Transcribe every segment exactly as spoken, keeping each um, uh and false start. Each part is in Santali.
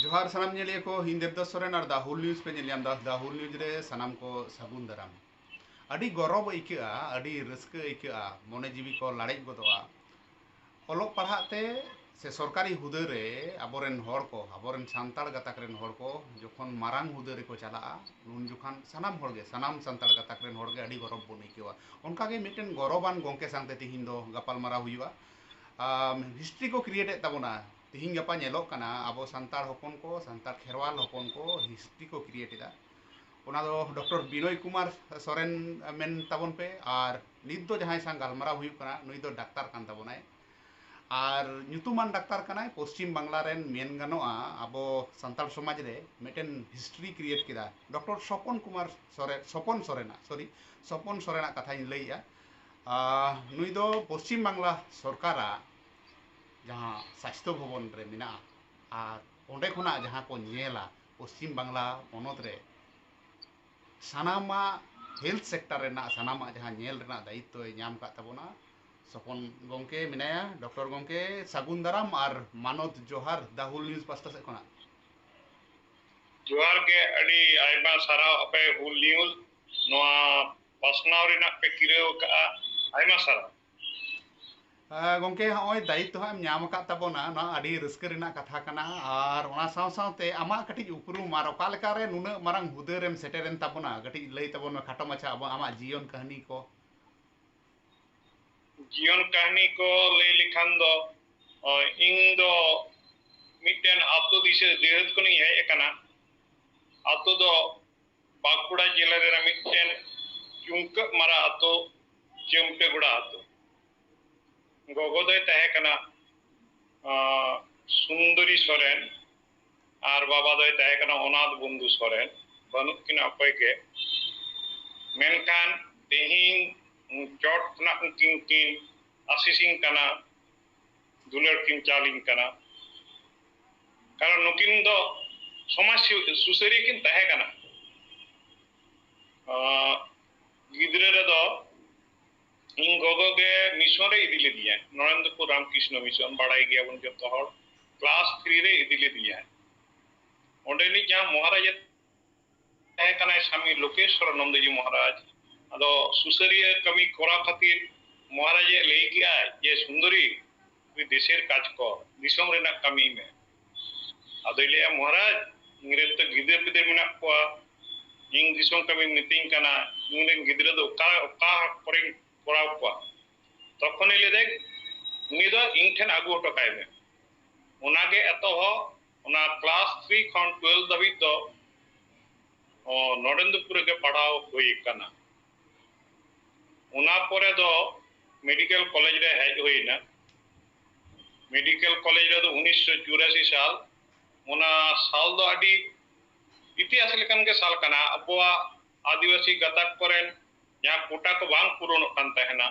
ᱡᱚᱦᱟᱨ ᱥᱟᱱᱟᱢ ᱧᱮᱞᱤᱭᱟᱹ ᱠᱚ, ᱤᱧ ᱫᱮᱵᱫᱟᱥ ᱥᱚᱨᱮᱱ ᱟᱨ ᱫᱟ ᱦᱩᱞ ᱱᱤᱭᱩᱡᱽ ᱯᱮ ᱧᱮᱞ ᱧᱟᱢ ᱮᱫᱟ᱾ ᱫᱟ ᱦᱩᱞ ᱱᱤᱭᱩᱡᱽ ᱨᱮ ᱥᱟᱱᱟᱢ ᱠᱚ ᱥᱟᱹᱜᱩᱱ ᱫᱟᱨᱟᱢ᱾ ᱟᱹᱰᱤ ᱜᱚᱨᱚᱵᱽ ᱟᱹᱭᱠᱟᱹᱜᱼᱟ, ᱟᱹᱰᱤ ᱨᱟᱹᱥᱠᱟᱹ ᱟᱹᱭᱠᱟᱹᱜᱼᱟ, ᱢᱚᱱᱮ ᱡᱤᱣᱤ ᱠᱚ ᱞᱟᱲᱮᱡ ᱜᱚᱫᱚᱜᱼᱟ᱾ ᱚᱞᱚᱜ ᱯᱟᱲᱦᱟᱜ ᱛᱮ ᱥᱮ ᱥᱚᱨᱠᱟᱨᱤ ᱦᱩᱫᱟᱹ ᱨᱮ ᱟᱵᱚᱨᱮᱱ ᱦᱚᱲ ᱠᱚ, ᱟᱵᱚᱨᱮᱱ ᱥᱟᱱᱛᱟᱲ ᱜᱟᱛᱟᱠ ᱨᱮᱱ ᱦᱚᱲ ᱠᱚ ᱡᱚᱠᱷᱚᱱ ᱢᱟᱨᱟᱝ ᱦᱩᱫᱟᱹ ᱨᱮᱠᱚ ᱪᱟᱞᱟᱜᱼᱟ, ᱩᱱ ᱡᱚᱠᱷᱚᱱ ᱥᱟᱱᱟᱢ ᱦᱚᱲ ᱜᱮ, ᱥᱟᱱᱟᱢ ᱥᱟᱱᱛᱟᱲ ᱜᱟᱛᱟᱠ ᱨᱮᱱ ᱦᱚᱲ ᱜᱮ ᱟᱹᱰᱤ ᱜᱚᱨᱚᱵᱽ ᱵᱚᱱ ᱟᱹᱭᱠᱟᱹᱣᱟ᱾ ᱚᱱᱠᱟᱜᱮ ᱢᱤᱫᱴᱮᱱ ᱜᱚᱨᱚᱵᱟᱱ ᱜᱚᱢᱠᱮ ᱥᱟᱶᱛᱮ ᱛᱤᱦᱤᱧ ᱫᱚ ᱜᱟᱯᱟᱞᱢᱟᱨᱟᱣ ᱦᱩᱭᱩᱜᱼᱟ᱾ ᱟᱢ, ᱦᱤᱥᱴᱨᱤ ᱠᱚ ᱠᱨᱤᱭᱮᱴ ᱮᱫ ᱛᱟᱵᱚᱱᱟ᱾ ᱛᱤᱦᱤᱧ ᱜᱟᱯᱟ ᱧᱮᱞᱚᱜ ᱠᱟᱱᱟ ᱟᱵᱚ ᱥᱟᱱᱛᱟᱲ ᱦᱚᱯᱚᱱ ᱠᱚ, ᱥᱟᱱᱛᱟᱲ ᱠᱷᱮᱨᱣᱟᱞ ᱦᱚᱯᱚᱱ ᱠᱚ ᱦᱤᱥᱴᱨᱤ ᱠᱚ ᱠᱨᱤᱭᱮᱴ ᱮᱫᱟ᱾ ᱚᱱᱟ ᱫᱚ ᱰᱚᱠᱴᱚᱨ ᱵᱤᱱᱚᱭ ᱠᱩᱢᱟᱨ ᱥᱚᱨᱮᱱ ᱢᱮᱱ ᱛᱟᱵᱚᱱ ᱯᱮ᱾ ᱟᱨ ᱱᱤᱛ ᱫᱚ ᱡᱟᱦᱟᱸᱭ ᱥᱟᱶ ᱜᱟᱞᱢᱟᱨᱟᱣ ᱦᱩᱭᱩᱜ ᱠᱟᱱᱟ, ᱱᱩᱭ ᱫᱚ ᱰᱟᱠᱛᱟᱨ ᱠᱟᱱ ᱛᱟᱵᱚᱱᱟᱭ᱾ ᱟᱨ ᱧᱩᱛᱩᱢᱟᱱ ᱰᱟᱠᱛᱟᱨ ᱠᱟᱱᱟᱭ, ᱯᱚᱥᱪᱤᱢ ᱵᱟᱝᱞᱟ ᱨᱮᱱ, ᱢᱮᱱ ᱜᱟᱱᱚᱜᱼᱟ ᱟᱵᱚ ᱥᱟᱱᱛᱟᱲ ᱥᱚᱢᱟᱡᱽ ᱨᱮ ᱢᱤᱫᱴᱮᱱ ᱦᱤᱥᱴᱨᱤ ᱠᱨᱤᱭᱮᱴ ᱠᱮᱫᱟ ᱰᱚᱠᱴᱚᱨ ᱥᱚᱯᱚᱱ ᱠᱩᱢᱟᱨ ᱥᱚᱨᱮ-, ᱥᱚᱯᱚᱱ ᱥᱚᱨᱮᱱᱟᱜ, ᱥᱚᱨᱤ, ᱥᱚᱯᱚᱱ ᱥᱚᱨᱮᱱᱟᱜ ᱠᱟᱛᱷᱟᱧ ᱞᱟᱹᱭᱮᱜᱼᱟ᱾ ᱟᱨ ᱱᱩᱭ ᱫᱚ ᱯᱚᱥᱪᱤᱢ ᱵᱟᱝᱞᱟ ᱥᱚᱨᱠᱟᱨᱟᱜ ᱡᱟᱦᱟᱸ ᱥᱟᱥᱛᱷᱚ ᱵᱷᱚᱵᱚᱱ ᱨᱮ ᱢᱮᱱᱟᱜᱼᱟ, ᱟᱨ ᱚᱸᱰᱮ ᱠᱷᱚᱱᱟᱜ ᱡᱟᱦᱟᱸ ᱠᱚ ᱧᱮᱞᱟ ᱯᱚᱥᱪᱤᱢ ᱵᱟᱝᱞᱟ ᱯᱚᱱᱚᱛ ᱨᱮ ᱥᱟᱱᱟᱢᱟᱜ ᱦᱮᱞᱛᱷ ᱥᱮᱠᱴᱚᱨ ᱨᱮᱱᱟᱜ ᱥᱟᱱᱟᱢᱟᱜ ᱡᱟᱦᱟᱸ ᱧᱮᱞ ᱨᱮᱱᱟᱜ ᱫᱟᱭᱤᱛᱛᱚᱭ ᱧᱟᱢ ᱟᱠᱟᱫ ᱛᱟᱵᱚᱱᱟ᱾ ᱥᱚᱯᱚᱱ ᱜᱚᱢᱠᱮ ᱢᱮᱱᱟᱭᱟ, ᱰᱚᱠᱴᱚᱨ ᱜᱚᱢᱠᱮ, ᱥᱟᱹᱜᱩᱱ ᱫᱟᱨᱟᱢ ᱟᱨ ᱢᱟᱱᱚᱛ ᱡᱚᱦᱟᱨ ᱫᱟ ᱦᱩᱞ ᱱᱤᱭᱩᱡᱽ ᱯᱟᱥᱴᱟ ᱥᱮᱫ ᱠᱷᱚᱱᱟᱜ᱾ ᱡᱚᱦᱟᱨ ᱜᱮ, ᱟᱹᱰᱤ ᱟᱭᱢᱟ ᱥᱟᱨᱦᱟᱣ ᱟᱯᱮ ᱦᱩᱞ ᱱᱤᱭᱩᱡᱽ ᱱᱚᱣᱟ ᱯᱟᱥᱱᱟᱣ ᱨᱮᱱᱟᱜ ᱯᱮ ᱠᱤᱨᱟᱹᱣ ᱟᱠᱟᱫᱼᱟ, ᱟᱭᱢᱟ ᱥᱟᱨᱦᱟᱣ᱾ ᱟᱨ ᱜᱚᱢᱠᱮ, ᱦᱚᱸᱜᱼᱚᱭ ᱫᱟᱭᱤᱛᱛᱚ ᱦᱟᱸᱜ ᱮᱢ ᱧᱟᱢ ᱟᱠᱟᱫ ᱛᱟᱵᱚᱱᱟ, ᱱᱚᱣᱟ ᱟᱹᱰᱤ ᱨᱟᱹᱥᱠᱟᱹ ᱨᱮᱱᱟᱜ ᱠᱟᱛᱷᱟ ᱠᱟᱱᱟ᱾ ᱟᱨ ᱚᱱᱟ ᱥᱟᱶ ᱥᱟᱶᱛᱮ ᱟᱢᱟᱜ ᱠᱟᱹᱴᱤᱡ ᱩᱯᱨᱩᱢ ᱟᱨ ᱚᱠᱟ ᱞᱮᱠᱟᱨᱮ ᱱᱩᱱᱟᱹᱜ ᱢᱟᱨᱟᱝ ᱦᱩᱫᱟᱹ ᱨᱮᱢ ᱥᱮᱴᱮᱨᱮᱱ ᱛᱟᱵᱚᱱᱟ, ᱠᱟᱹᱴᱤᱡ ᱞᱟᱹᱭ ᱛᱟᱵᱚᱱ ᱢᱮ ᱠᱷᱟᱴᱚ ᱢᱟᱪᱷᱟ ᱟᱵᱚ ᱟᱢᱟᱜ ᱡᱤᱭᱚᱱ ᱠᱟᱹᱦᱱᱤ ᱠᱚ᱾ ᱡᱤᱭᱚᱱ ᱠᱟᱹᱦᱱᱤ ᱠᱚ ᱞᱟᱹᱭ ᱞᱮᱠᱷᱟᱱ ᱫᱚ, ᱚ, ᱤᱧ ᱫᱚ ᱢᱤᱫᱴᱮᱱ ᱟᱛᱳ ᱫᱤᱥᱟᱹ ᱡᱮᱦᱮᱛᱩ ᱠᱷᱚᱱᱤᱧ ᱦᱮᱡ ᱟᱠᱟᱱᱟ᱾ ᱟᱛᱳ ᱫᱚ ᱵᱟᱸᱠᱩᱲᱟ ᱡᱮᱞᱟ ᱨᱮᱱᱟᱜ ᱢᱤᱫᱴᱮᱱ ᱪᱩᱢᱠᱟᱹᱜ ᱢᱟᱨᱟ ᱟᱛᱳ, ᱪᱟᱹᱢᱯᱮᱜᱚᱲᱟ ᱟᱛᱳ᱾ ᱜᱚᱜᱚ ᱫᱚᱭ ᱛᱟᱦᱮᱸ ᱠᱟᱱᱟ, ᱟᱸ, ᱥᱩᱱᱫᱚᱨᱤ ᱥᱚᱨᱮᱱ ᱟᱨ ᱵᱟᱵᱟ ᱫᱚᱭ ᱛᱟᱦᱮᱸ ᱠᱟᱱᱟ ᱚᱱᱟᱛᱷ ᱵᱚᱱᱫᱷᱩ ᱥᱚᱨᱮᱱ᱾ ᱵᱟᱹᱱᱩᱜ ᱠᱤᱱᱟ ᱚᱠᱚᱭ ᱜᱮ, ᱢᱮᱱᱠᱷᱟᱱ ᱛᱮᱦᱮᱧ ᱪᱚᱴ ᱠᱷᱚᱱᱟᱜ ᱩᱱᱠᱤᱱ ᱠᱤᱱ ᱟᱥᱤᱥᱤᱧ ᱠᱟᱱᱟ, ᱫᱩᱞᱟᱹᱲ ᱠᱤᱱ ᱪᱟᱞᱤᱧ ᱠᱟᱱᱟ᱾ ᱠᱟᱨᱚᱱ ᱱᱩᱠᱤᱱ ᱫᱚ ᱥᱚᱢᱟᱡᱽ ᱥᱩ-, ᱥᱩᱥᱟᱹᱨᱤᱭᱟᱹ ᱠᱤᱱ ᱛᱟᱦᱮᱸ ᱠᱟᱱᱟ᱾ ᱟᱸ, ᱜᱤᱫᱽᱨᱟᱹ ᱨᱮᱫᱚ ᱤᱧ ᱜᱚᱜᱚ ᱜᱮ ᱢᱤᱥᱚᱱ ᱨᱮ ᱤᱫᱤ ᱞᱮᱫᱤᱧᱟᱭ, ᱱᱚᱨᱮᱱᱫᱨᱚᱯᱩᱨ ᱨᱟᱢᱠᱨᱤᱥᱱᱚ ᱢᱤᱥᱚᱱ, ᱵᱟᱲᱟᱭ ᱜᱮᱭᱟᱵᱚᱱ ᱡᱚᱛᱚ ᱦᱚᱲ᱾ ᱠᱞᱟᱥ ᱛᱷᱨᱤ ᱨᱮ ᱤᱫᱤ ᱞᱮᱫᱤᱧᱟᱭ᱾ ᱚᱸᱰᱮᱱᱤᱡ ᱡᱟᱦᱟᱸ ᱢᱚᱦᱟᱨᱟᱡᱽ ᱮ ᱛᱟᱦᱮᱸ ᱠᱟᱱᱟᱭ ᱥᱟᱢᱤ ᱞᱳᱠᱮᱥᱣᱚᱨᱟᱱᱚᱱᱫᱚ ᱡᱤ ᱢᱚᱦᱟᱨᱟᱡᱽ, ᱟᱫᱚ ᱥᱩᱥᱟᱹᱨᱤᱭᱟᱹ ᱠᱟᱹᱢᱤ ᱠᱚᱨᱟᱣ ᱠᱷᱟᱹᱛᱤᱨ ᱢᱚᱦᱟᱨᱟᱡᱽ ᱮ ᱞᱟᱹᱭ ᱠᱮᱜᱼᱟᱭ ᱡᱮ, "ᱥᱩᱱᱫᱚᱨᱤ, ᱛᱩᱭ ᱫᱮᱥᱮᱨ ᱠᱟᱡᱽ ᱠᱚᱨ, ᱫᱤᱥᱚᱢ ᱨᱮᱱᱟᱜ ᱠᱟᱹᱢᱤ ᱢᱮ᱾" ᱟᱫᱚᱭ ᱞᱟᱹᱭᱟ, "ᱢᱚᱦᱟᱨᱟᱡᱽ, ᱤᱧ ᱨᱮᱱ ᱛᱚ ᱜᱤᱫᱟᱹᱨ ᱯᱤᱫᱟᱹᱨ ᱢᱮᱱᱟᱜ ᱠᱚᱣᱟ, ᱤᱧ ᱫᱤᱥᱚᱢ ᱠᱟᱹᱢᱤ ᱢᱤᱛᱟᱹᱧ ᱠᱟᱱᱟ, ᱤᱧ ᱨᱮᱱ ᱜᱤᱫᱽᱨᱟᱹ ᱫᱚ ᱚᱠᱟ, ᱚᱠᱟ ᱠᱚᱨᱮᱧ ᱠᱚᱨᱟᱣ ᱠᱚᱣᱟ?" ᱛᱚᱠᱷᱚᱱᱮ ᱞᱟᱹᱭ ᱫᱟᱭ, "ᱩᱱᱤ ᱫᱚ ᱤᱧ ᱴᱷᱮᱱ ᱟᱹᱜᱩ ᱦᱚᱴᱚ ᱠᱟᱭ ᱢᱮ᱾" ᱚᱱᱟᱜᱮ ᱮᱛᱚᱦᱚᱵ, ᱚᱱᱟ ᱠᱞᱟᱥ ᱛᱷᱨᱤ ᱠᱷᱚᱱ ᱴᱩᱭᱮᱞᱵᱷ ᱫᱷᱟᱹᱵᱤᱡ ᱫᱚ, ᱚ, ᱱᱚᱨᱮᱱᱫᱨᱚᱯᱩᱨ ᱨᱮᱜᱮ ᱯᱟᱲᱦᱟᱣ ᱦᱩᱭ ᱟᱠᱟᱱᱟ᱾ ᱚᱱᱟ ᱯᱚᱨᱮ ᱫᱚ ᱢᱮᱰᱤᱠᱮᱞ ᱠᱚᱞᱮᱡᱽ ᱨᱮ ᱦᱮᱡ ᱦᱩᱭᱱᱟ᱾ ᱢᱮᱰᱤᱠᱮᱞ ᱠᱚᱞᱮᱡᱽ ᱨᱮᱫᱚ ᱩᱱᱤᱥᱥᱚ ᱪᱩᱨᱟᱥᱤ ᱥᱟᱞ, ᱚᱱᱟ ᱥᱟᱞ ᱫᱚ ᱟᱹᱰᱤ ᱤᱛᱤᱦᱟᱥ ᱞᱮᱠᱟᱱ ᱜᱮ ᱥᱟᱞ ᱠᱟᱱᱟ᱾ ᱟᱵᱚᱣᱟᱜ ᱟᱹᱫᱤᱵᱟᱹᱥᱤ ᱜᱟᱛᱟᱠ ᱠᱚᱨᱮᱱ ᱡᱟᱦᱟᱸ ᱠᱳᱴᱟ ᱠᱚ ᱵᱟᱝ ᱯᱩᱨᱚᱱᱚᱜ ᱠᱟᱱ ᱛᱟᱦᱮᱱᱟ,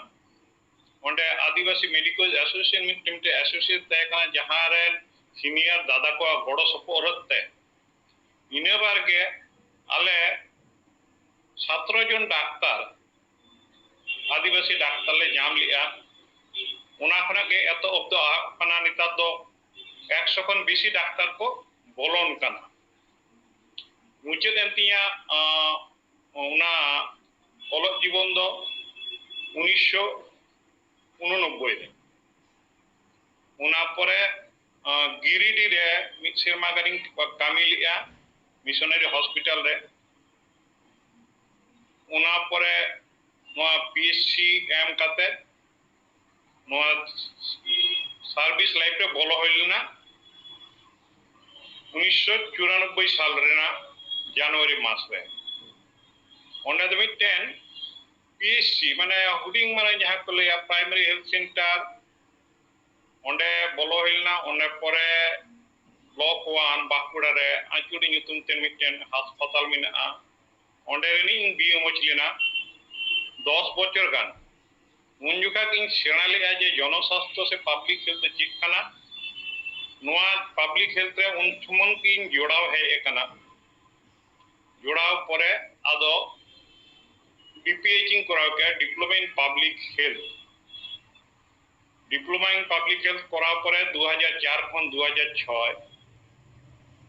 ᱚᱸᱰᱮ ᱟᱹᱫᱤᱵᱟᱹᱥᱤ ᱢᱮᱰᱤᱠᱮᱞ ᱮᱥᱳᱥᱤᱭᱮᱥᱚᱱ ᱢᱤᱫᱴᱮᱱ, ᱢᱤᱫᱴᱮᱱ ᱮᱥᱳᱥᱤᱭᱮᱥᱚᱱ ᱛᱟᱦᱮᱸ ᱠᱟᱱᱟ, ᱡᱟᱦᱟᱸ ᱨᱮᱱ ᱥᱤᱱᱤᱭᱟᱨ ᱫᱟᱫᱟ ᱠᱚᱣᱟᱜ ᱜᱚᱲᱚ ᱥᱚᱯᱚᱦᱚᱫ ᱛᱮ ᱤᱱᱟᱹ ᱵᱟᱨ ᱜᱮ ᱟᱞᱮ ᱥᱟᱛᱨᱚ ᱡᱚᱱ ᱰᱟᱠᱛᱟᱨ, ᱟᱹᱫᱤᱵᱟᱹᱥᱤ ᱰᱟᱠᱛᱟᱨ ᱞᱮ ᱧᱟᱢ ᱞᱮᱜᱼᱟ᱾ ᱚᱱᱟ ᱠᱷᱚᱱᱟᱜ ᱜᱮ ᱮᱛᱚᱦᱚᱵ ᱫᱚ ᱟᱦᱚᱵ ᱠᱟᱱᱟ᱾ ᱱᱮᱛᱟᱨ ᱫᱚ ᱮᱠᱥᱚ ᱠᱷᱚᱱ ᱵᱮᱥᱤ ᱰᱟᱠᱛᱟᱨ ᱠᱚ ᱵᱚᱞᱚᱱ ᱠᱟᱱᱟ᱾ ᱢᱩᱪᱟᱹᱫ ᱮᱱ ᱛᱤᱧᱟ, ᱟᱸ, ᱚᱱᱟ ᱚᱞᱚᱜ ᱡᱤᱵᱚᱱ ᱫᱚ ᱩᱱᱤᱥᱥᱚ ᱩᱱᱚᱱᱚᱵᱵᱳᱭ ᱨᱮ᱾ ᱚᱱᱟ ᱯᱚᱨᱮ, ᱟᱸ, ᱜᱤᱨᱤᱰᱤ ᱨᱮ ᱢᱤᱫ ᱥᱮᱨᱢᱟ ᱜᱟᱱᱤᱧ ᱠᱟᱹᱢᱤ ᱞᱮᱜᱼᱟ ᱢᱤᱥᱚᱱᱟᱨᱤ ᱦᱚᱥᱯᱤᱴᱟᱞ ᱨᱮ᱾ ᱚᱱᱟ ᱯᱚᱨᱮ ᱱᱚᱣᱟ ᱯᱤ ᱮᱭᱤᱪ ᱥᱤ ᱮᱢ ᱠᱟᱛᱮ ᱱᱚᱣᱟ ᱥᱟᱨᱵᱷᱤᱥ ᱞᱟᱭᱤᱯᱷ ᱨᱮ ᱵᱚᱞᱚ ᱦᱩᱭ ᱞᱮᱱᱟ ᱩᱱᱤᱥᱥᱚ ᱪᱩᱨᱟᱱᱚᱵᱵᱳᱭ ᱥᱟᱞ ᱨᱮᱱᱟᱜ ᱡᱟᱱᱩᱣᱟᱨᱤ ᱢᱟᱥ ᱨᱮ᱾ ᱚᱸᱰᱮ ᱫᱚ ᱢᱤᱫᱴᱮᱱ ᱯᱤ ᱮᱭᱤᱪ ᱥᱤ, ᱢᱟᱱᱮ ᱦᱩᱰᱤᱧ ᱢᱟᱨᱟᱝ ᱡᱟᱦᱟᱸ ᱠᱚ ᱞᱟᱹᱭᱟ ᱯᱨᱟᱭᱢᱟᱨᱤ ᱦᱮᱞᱛᱷ ᱥᱮᱱᱴᱟᱨ, ᱚᱸᱰᱮ ᱵᱚᱞᱚ ᱦᱩᱭ ᱞᱮᱱᱟ᱾ ᱚᱸᱰᱮ ᱯᱚᱨᱮ ᱵᱞᱚᱠ ᱳᱣᱟᱱ ᱵᱟᱸᱠᱩᱲᱟ ᱨᱮ ᱟᱹᱪᱩᱲᱤ ᱧᱩᱛᱩᱢ ᱛᱮ ᱢᱤᱫᱴᱮᱱ ᱦᱟᱥᱯᱟᱛᱟᱞ ᱢᱮᱱᱟᱜᱼᱟ, ᱚᱸᱰᱮ ᱨᱤᱱᱤᱡ ᱤᱧ ᱵᱤ ᱮᱢ ᱮᱭᱤᱪ ᱞᱮᱱᱟ ᱫᱚᱥ ᱵᱚᱪᱷᱚᱨ ᱜᱟᱱ᱾ ᱩᱱ ᱡᱚᱠᱷᱟᱡ ᱤᱧ ᱥᱮᱬᱟ ᱞᱮᱜᱼᱟ ᱡᱮ ᱡᱚᱱᱚᱥᱟᱥᱛᱷᱚ ᱥᱮ ᱯᱟᱵᱽᱞᱤᱠ ᱦᱮᱞᱛᱷ ᱫᱚ ᱪᱮᱫ ᱠᱟᱱᱟ᱾ ᱱᱚᱣᱟ ᱯᱟᱵᱽᱞᱤᱠ ᱦᱮᱞᱛᱷ ᱨᱮ ᱩᱱ ᱥᱚᱢᱚᱭ ᱜᱤᱧ ᱡᱚᱲᱟᱣ ᱦᱮᱡ ᱟᱠᱟᱱᱟ᱾ ᱡᱚᱲᱟᱣ ᱯᱚᱨᱮ ᱟᱫᱚ ᱰᱤ ᱯᱤ ᱮᱭᱤᱪ ᱤᱧ ᱠᱚᱨᱟᱣ ᱠᱮᱜᱼᱟ, Diploma in Public Health᱾ Diploma in Public Health ᱠᱚᱨᱟᱣ ᱯᱚᱨᱮ ᱫᱩ ᱦᱟᱡᱟᱨ ᱪᱟᱨ ᱠᱷᱚᱱ ᱫᱩ ᱦᱟᱡᱟᱨ ᱪᱷᱚᱭ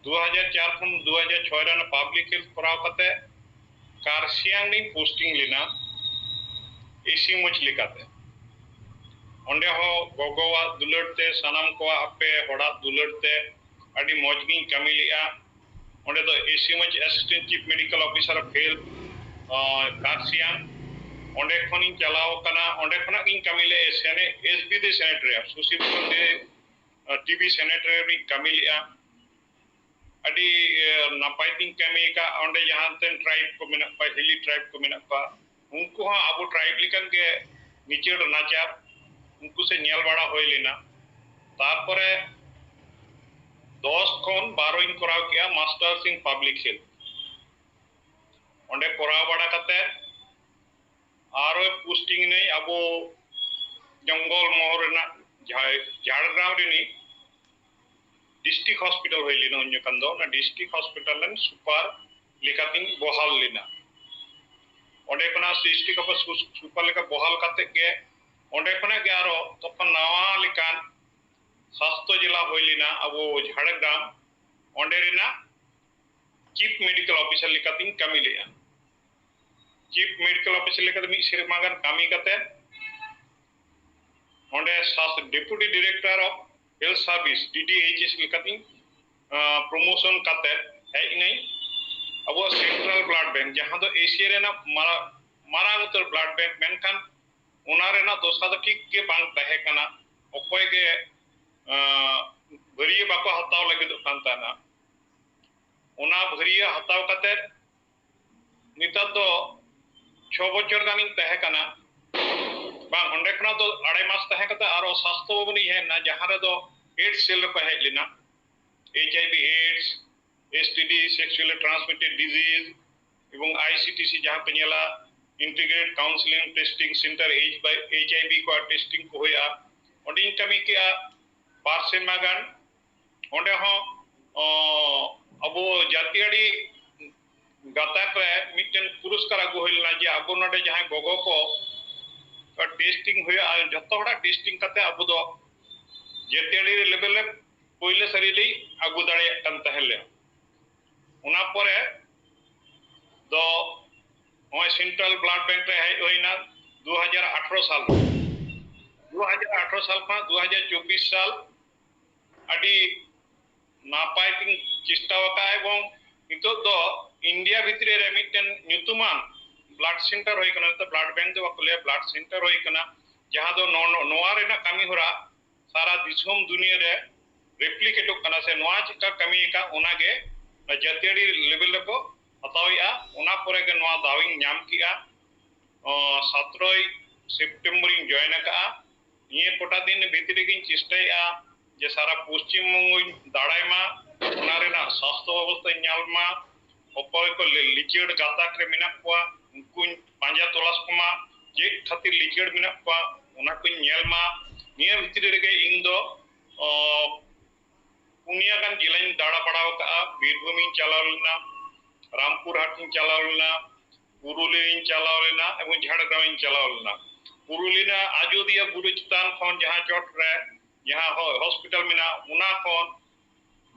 ᱫᱩ ᱦᱟᱡᱟᱨ ᱪᱟᱨ ᱠᱷᱚᱱ ᱫᱩ ᱦᱟᱡᱟᱨ ᱪᱷᱚᱭ ᱨᱮ ᱚᱱᱟ ᱯᱟᱵᱽᱞᱤᱠ ᱦᱮᱞᱛᱷ ᱠᱚᱨᱟᱣ ᱠᱟᱛᱮ ᱠᱟᱨᱥᱤᱭᱟᱝ ᱨᱤᱧ ᱯᱳᱥᱴᱤᱝ ᱞᱮᱱᱟ ᱮᱥᱤ ᱢᱚᱪ ᱞᱮᱠᱟᱛᱮ᱾ ᱚᱸᱰᱮ ᱦᱚᱸ ᱜᱚᱜᱚᱣᱟᱜ ᱫᱩᱞᱟᱹᱲ ᱛᱮ, ᱥᱟᱱᱟᱢ ᱠᱚᱣᱟᱜ ᱟᱯᱮ ᱦᱚᱲᱟᱜ ᱫᱩᱞᱟᱹᱲ ᱛᱮ ᱟᱹᱰᱤ ᱢᱚᱡᱽ ᱜᱤᱧ ᱠᱟᱹᱢᱤ ᱞᱮᱜᱼᱟ᱾ ᱚᱸᱰᱮ ᱫᱚ ᱮᱥᱤ ᱢᱚᱪ Assistant Chief Medical Officer of Health ᱠᱟᱨᱥᱤᱭᱟᱝ, ᱚᱸᱰᱮ ᱠᱷᱚᱱᱤᱧ ᱪᱟᱞᱟᱣ ᱠᱟᱱᱟ᱾ ᱚᱸᱰᱮ ᱠᱷᱚᱱᱟᱜ ᱜᱤᱧ ᱠᱟᱹᱢᱤ ᱞᱮᱜᱼᱟ ᱥᱮᱱᱮ-, ᱮᱥ ᱵᱤ ᱫᱮ ᱥᱮᱱᱮᱴᱟᱨᱤᱭᱟᱢ, ᱥᱩᱥᱤᱞ ᱪᱚᱱᱫᱨᱚ ᱫᱮ ᱴᱤ ᱵᱤ ᱥᱮᱱᱮᱴᱟᱨᱤᱭᱟᱢ ᱨᱤᱧ ᱠᱟᱹᱢᱤ ᱞᱮᱜᱼᱟ᱾ ᱟᱹᱰᱤ ᱱᱟᱯᱟᱭ ᱛᱤᱧ ᱠᱟᱹᱢᱤ ᱟᱠᱟᱫ᱾ ᱚᱸᱰᱮ ᱡᱟᱦᱟᱸ ᱛᱤᱱ ᱴᱨᱟᱭᱤᱵᱽ ᱠᱚ ᱢᱮᱱᱟᱜ ᱠᱚᱣᱟ, ᱦᱤᱞᱤ ᱴᱨᱟᱭᱤᱵᱽ ᱠᱚ ᱢᱮᱱᱟᱜ ᱠᱚᱣᱟ, ᱩᱱᱠᱩ ᱦᱚᱸ ᱟᱵᱚ ᱴᱨᱟᱭᱤᱵᱽ ᱞᱮᱠᱟᱱ ᱜᱮ ᱱᱤᱪᱟᱹᱲ ᱱᱟᱪᱟᱨ, ᱩᱱᱠᱩ ᱥᱮ ᱧᱮᱞ ᱵᱟᱲᱟ ᱦᱩᱭ ᱞᱮᱱᱟ᱾ ᱛᱟᱨᱯᱚᱨᱮ ᱫᱚᱥ ᱠᱷᱚᱱ ᱵᱟᱨᱚᱧ ᱠᱚᱨᱟᱣ ᱠᱮᱜᱼᱟ Masters in Public Health᱾ ᱚᱸᱰᱮ ᱠᱚᱨᱟᱣ ᱵᱟᱲᱟ ᱠᱟᱛᱮ ᱟᱨᱚ ᱯᱳᱥᱴᱤᱝ ᱮᱱᱟᱹᱧ ᱟᱵᱚ ᱡᱚᱝᱜᱚᱞ ᱢᱚᱦᱚᱞ ᱨᱮᱱᱟᱜ ᱡᱷᱟᱲ-, ᱡᱷᱟᱲᱜᱨᱟᱢ ᱨᱤᱱᱤᱡ ᱰᱤᱥᱴᱨᱤᱠᱴ ᱦᱚᱥᱯᱤᱴᱟᱞ ᱦᱩᱭ ᱞᱮᱱᱟ ᱩᱱ ᱡᱚᱠᱷᱚᱱ ᱫᱚ᱾ ᱚᱱᱟ ᱰᱤᱥᱴᱨᱤᱠᱴ ᱦᱚᱥᱯᱤᱴᱟᱞ ᱨᱮᱱ ᱥᱩᱯᱟᱨ ᱞᱮᱠᱟᱛᱤᱧ ᱵᱚᱦᱟᱞ ᱞᱮᱱᱟ᱾ ᱚᱸᱰᱮ ᱠᱷᱚᱱᱟᱜ ᱰᱤᱥᱴᱨᱤᱠᱴ ᱥᱩᱯᱟᱨ ᱞᱮᱠᱟ ᱵᱚᱦᱟᱞ ᱠᱟᱛᱮ ᱜᱮ ᱚᱸᱰᱮ ᱠᱷᱚᱱᱟᱜ ᱜᱮ ᱟᱨᱚ ᱛᱚᱠᱷᱚᱱ ᱱᱟᱣᱟ ᱞᱮᱠᱟᱱ ᱥᱟᱥᱛᱚ ᱡᱮᱞᱟ ᱦᱩᱭ ᱞᱮᱱᱟ ᱟᱵᱚ ᱡᱷᱟᱲᱜᱨᱟᱢ᱾ ᱚᱸᱰᱮ ᱨᱮᱱᱟᱜ ᱪᱤᱯ ᱢᱮᱰᱤᱠᱮᱞ ᱚᱯᱷᱤᱥᱟᱨ ᱞᱮᱠᱟᱛᱤᱧ ᱠᱟᱹᱢᱤ ᱞᱮᱜᱼᱟ᱾ ᱪᱤᱯ ᱢᱮᱰᱤᱠᱮᱞ ᱚᱯᱷᱤᱥᱟᱨ ᱞᱮᱠᱟᱛᱮ ᱢᱤᱫ ᱥᱮᱨᱢᱟ ᱜᱟᱱ ᱠᱟᱹᱢᱤ ᱠᱟᱛᱮ ᱚᱸᱰᱮ deputy director of health service, D D H S, ᱞᱮᱠᱟᱛᱤᱧ ᱯᱨᱚᱢᱳᱥᱚᱱ ᱠᱟᱛᱮ ᱦᱮᱡ ᱮᱱᱟᱹᱧ ᱟᱵᱚᱣᱟᱜ ᱥᱮᱱᱴᱨᱟᱞ ᱵᱞᱟᱰ ᱵᱮᱝᱠ, ᱡᱟᱦᱟᱸ ᱫᱚ ᱮᱥᱤᱭᱟ ᱨᱮᱱᱟᱜ ᱢᱟᱨᱟ-, ᱢᱟᱨᱟᱝ ᱩᱛᱟᱹᱨ ᱵᱞᱟᱰ ᱵᱮᱝᱠ, ᱢᱮᱱᱠᱷᱟᱱ ᱚᱱᱟ ᱨᱮᱱᱟᱜ ᱫᱚᱥᱟ ᱫᱚ ᱴᱷᱤᱠ ᱜᱮ ᱵᱟᱝ ᱛᱟᱦᱮᱸ ᱠᱟᱱᱟ᱾ ᱚᱠᱚᱭ ᱜᱮ ᱵᱷᱟᱹᱨᱤᱭᱟᱹ ᱵᱟᱠᱚ ᱦᱟᱛᱟᱣ ᱞᱟᱹᱜᱤᱫᱚᱜ ᱠᱟᱱ ᱛᱟᱦᱮᱱᱟ᱾ ᱚᱱᱟ ᱵᱷᱟᱹᱨᱤᱭᱟᱹ ᱦᱟᱛᱟᱣ ᱠᱟᱛᱮ ᱱᱮᱛᱟᱨ ᱫᱚ ᱪᱷᱚ ᱵᱚᱪᱷᱚᱨ ᱜᱟᱱᱤᱧ ᱛᱟᱦᱮᱸ ᱠᱟᱱᱟ᱾ ᱵᱟᱝ, ᱚᱸᱰᱮ ᱠᱷᱚᱱᱟᱜ ᱫᱚ ᱟᱲᱟᱭ ᱢᱟᱥ ᱛᱟᱦᱮᱸ ᱠᱟᱛᱮ ᱟᱨᱚ ᱥᱟᱥᱛᱷᱚ ᱵᱷᱚᱵᱚᱱᱤᱧ ᱦᱮᱡ ᱮᱱᱟ, ᱡᱟᱦᱟᱸ ᱨᱮᱫᱚ ᱮᱭᱤᱰᱥ ᱥᱮᱞ ᱨᱮᱠᱚ ᱦᱮᱡ ᱞᱮᱱᱟ᱾ H I V ᱮᱭᱤᱰᱥ, S T D, Sexually Transmitted Disease, ᱮᱵᱚᱝ ᱟᱭ ᱥᱤ ᱴᱤ ᱥᱤ ᱡᱟᱦᱟᱸ ᱠᱚ ᱧᱮᱞᱟ, Integrated Counseling Testing Center, H I V ᱠᱚᱣᱟᱜ ᱴᱮᱥᱴᱤᱝ ᱠᱚ ᱦᱩᱭᱩᱜᱼᱟ᱾ ᱚᱸᱰᱮᱧ ᱠᱟᱹᱢᱤ ᱠᱮᱜᱼᱟ ᱵᱟᱨ ᱥᱮᱨᱢᱟ ᱜᱟᱱ᱾ ᱚᱸᱰᱮ ᱦᱚᱸ, ᱚ, ᱟᱵᱚ ᱡᱟᱹᱛᱤᱭᱟᱹᱨᱤ ᱜᱟᱛᱟᱠ ᱨᱮ ᱢᱤᱫᱴᱮᱱ ᱯᱩᱨᱚᱥᱠᱟᱨ ᱟᱹᱜᱩ ᱦᱩᱭ ᱞᱮᱱᱟ ᱡᱮ ᱟᱵᱚ ᱱᱚᱰᱮ ᱡᱟᱦᱟᱸᱭ ᱜᱚᱜᱚ ᱠᱚ ᱴᱮᱥᱴᱤᱝ ᱦᱩᱭᱩᱜᱼᱟ, ᱡᱷᱚᱛᱚ ᱦᱚᱲᱟᱜ ᱴᱮᱥᱴᱤᱝ ᱠᱟᱛᱮ ᱟᱵᱚ ᱫᱚ ᱡᱟᱹᱛᱤᱭᱟᱹᱨᱤ ᱞᱮᱵᱮᱞ ᱨᱮ ᱯᱳᱭᱞᱳ ᱥᱟᱹᱨᱤ ᱞᱤᱧ ᱟᱹᱜᱩ ᱫᱟᱲᱮᱭᱟᱜ ᱠᱟᱱ ᱛᱟᱦᱮᱸ ᱞᱮᱱᱟ᱾ ᱚᱱᱟ ᱯᱚᱨᱮ ᱫᱚ ᱱᱚᱜᱼᱚᱭ ᱥᱮᱱᱴᱨᱟᱞ ᱵᱞᱟᱰ ᱵᱮᱝᱠ ᱨᱮ ᱦᱮᱡ ᱦᱩᱭᱱᱟ ᱫᱩ ᱦᱟᱡᱟᱨ ᱟᱴᱷᱨᱚ ᱥᱟᱞ ᱨᱮ᱾ ᱫᱩ ᱦᱟᱡᱟᱨ ᱟᱴᱷᱨᱚ ᱥᱟᱞ ᱠᱷᱚᱱᱟᱜ ᱫᱩ ᱦᱟᱡᱟᱨ ᱪᱚᱵᱵᱤᱥ ᱥᱟᱞ ᱟᱹᱰᱤ ᱱᱟᱯᱟᱭ ᱛᱤᱧ ᱪᱮᱥᱴᱟ ᱟᱠᱟᱫᱼᱟ, ᱮᱵᱚᱝ ᱱᱤᱛᱚᱜ ᱫᱚ ᱤᱱᱰᱤᱭᱟ ᱵᱷᱤᱛᱨᱤ ᱨᱮ ᱢᱤᱫᱴᱮᱱ ᱧᱩᱛᱩᱢᱟᱱ ᱵᱞᱟᱰ ᱥᱮᱱᱴᱟᱨ ᱦᱩᱭ ᱠᱟᱱᱟ, ᱱᱤᱛᱚᱜ ᱵᱞᱟᱰ ᱵᱮᱝᱠ ᱫᱚ ᱵᱟᱠᱚ ᱞᱟᱹᱭᱟ, ᱵᱞᱟᱰ ᱥᱮᱱᱴᱟᱨ ᱦᱩᱭ ᱠᱟᱱᱟ, ᱡᱟᱦᱟᱸ ᱫᱚ ᱱᱚ-, ᱱᱚ-, ᱱᱚᱣᱟ ᱨᱮᱱᱟᱜ ᱠᱟᱹᱢᱤ ᱦᱚᱨᱟ ᱥᱟᱨᱟ ᱫᱤᱥᱚᱢ ᱫᱩᱱᱤᱭᱟᱹ ᱨᱮ ᱨᱮᱯᱞᱤᱠᱮᱴᱚᱜ ᱠᱟᱱᱟ, ᱥᱮ ᱱᱚᱣᱟ ᱪᱮᱫᱠᱟ ᱠᱟᱹᱢᱤ ᱟᱠᱟᱫ ᱚᱱᱟᱜᱮ ᱡᱟᱹᱛᱤᱭᱟᱹᱨᱤ ᱞᱮᱵᱮᱞ ᱨᱮᱠᱚ ᱦᱟᱛᱟᱣᱮᱫᱼᱟ᱾ ᱚᱱᱟ ᱯᱚᱨᱮ ᱜᱮ ᱱᱚᱣᱟ ᱫᱟᱣᱤᱧ ᱧᱟᱢ ᱠᱮᱜᱼᱟ᱾ ᱚ, ᱥᱟᱛᱨᱚᱭ ᱥᱮᱯᱴᱮᱢᱵᱚᱨᱤᱧ ᱡᱚᱭᱮᱱ ᱟᱠᱟᱫᱼᱟ᱾ ᱱᱤᱭᱟᱹ ᱠᱚᱴᱟ ᱫᱤᱱ ᱵᱷᱤᱛᱨᱤ ᱨᱮᱜᱤᱧ ᱪᱮᱥᱴᱟᱭᱮᱫᱼᱟ ᱡᱮ ᱥᱟᱨᱟ ᱯᱚᱥᱪᱤᱢ ᱵᱚᱝᱜᱚᱧ ᱫᱟᱬᱟᱭ ᱢᱟ, ᱚᱱᱟ ᱨᱮᱱᱟᱜ ᱥᱟᱥᱛᱷᱚ ᱵᱮᱵᱚᱥᱛᱷᱟᱧ ᱧᱮᱞ ᱢᱟ, ᱚᱠᱚᱭ ᱠᱚ ᱞᱤ-, ᱞᱤᱪᱟᱹᱲ ᱜᱟᱛᱟᱠ ᱨᱮ ᱢᱮᱱᱟᱜ ᱠᱚᱣᱟ ᱩᱱᱠᱩᱧ ᱯᱟᱸᱡᱟ ᱛᱚᱞᱟᱥ ᱠᱚᱢᱟ, ᱪᱮᱫ ᱠᱷᱟᱹᱛᱤᱨ ᱞᱤᱪᱟᱹᱲ ᱢᱮᱱᱟᱜ ᱠᱚᱣᱟ ᱚᱱᱟ ᱠᱚᱧ ᱧᱮᱞ ᱢᱟ᱾ ᱱᱤᱭᱟᱹ ᱵᱷᱤᱛᱨᱤ ᱨᱮᱜᱮ ᱤᱧ ᱫᱚ, ᱚ, ᱯᱩᱱᱭᱟ ᱜᱟᱱ ᱡᱮᱞᱟᱧ ᱫᱟᱬᱟ ᱵᱟᱲᱟ ᱟᱠᱟᱫᱼᱟ᱾ ᱵᱤᱨᱵᱷᱩᱢᱤᱧ ᱪᱟᱞᱟᱣ ᱞᱮᱱᱟ, ᱨᱟᱢᱯᱩᱨ ᱦᱟᱴᱤᱧ ᱪᱟᱞᱟᱣ ᱞᱮᱱᱟ, ᱯᱩᱨᱩᱞᱤᱭᱟᱹᱧ ᱪᱟᱞᱟᱣ ᱞᱮᱱᱟ ᱮᱵᱚᱝ ᱡᱷᱟᱲᱜᱨᱟᱢᱤᱧ ᱪᱟᱞᱟᱣ ᱞᱮᱱᱟ᱾ ᱯᱩᱨᱩᱞᱤᱭᱟᱹ ᱨᱮᱱᱟᱜ ᱟᱡᱚᱫᱤᱭᱟᱹ ᱵᱩᱨᱩ ᱪᱮᱛᱟᱱ ᱠᱷᱚᱱ ᱡᱟᱦᱟᱸ ᱪᱚᱴ ᱨᱮ ᱡᱟᱦᱟᱸ ᱦᱚ-, ᱦᱚᱥᱯᱤᱴᱟᱞ ᱢᱮᱱᱟᱜᱼᱟ, ᱚᱱᱟ ᱠᱷᱚᱱ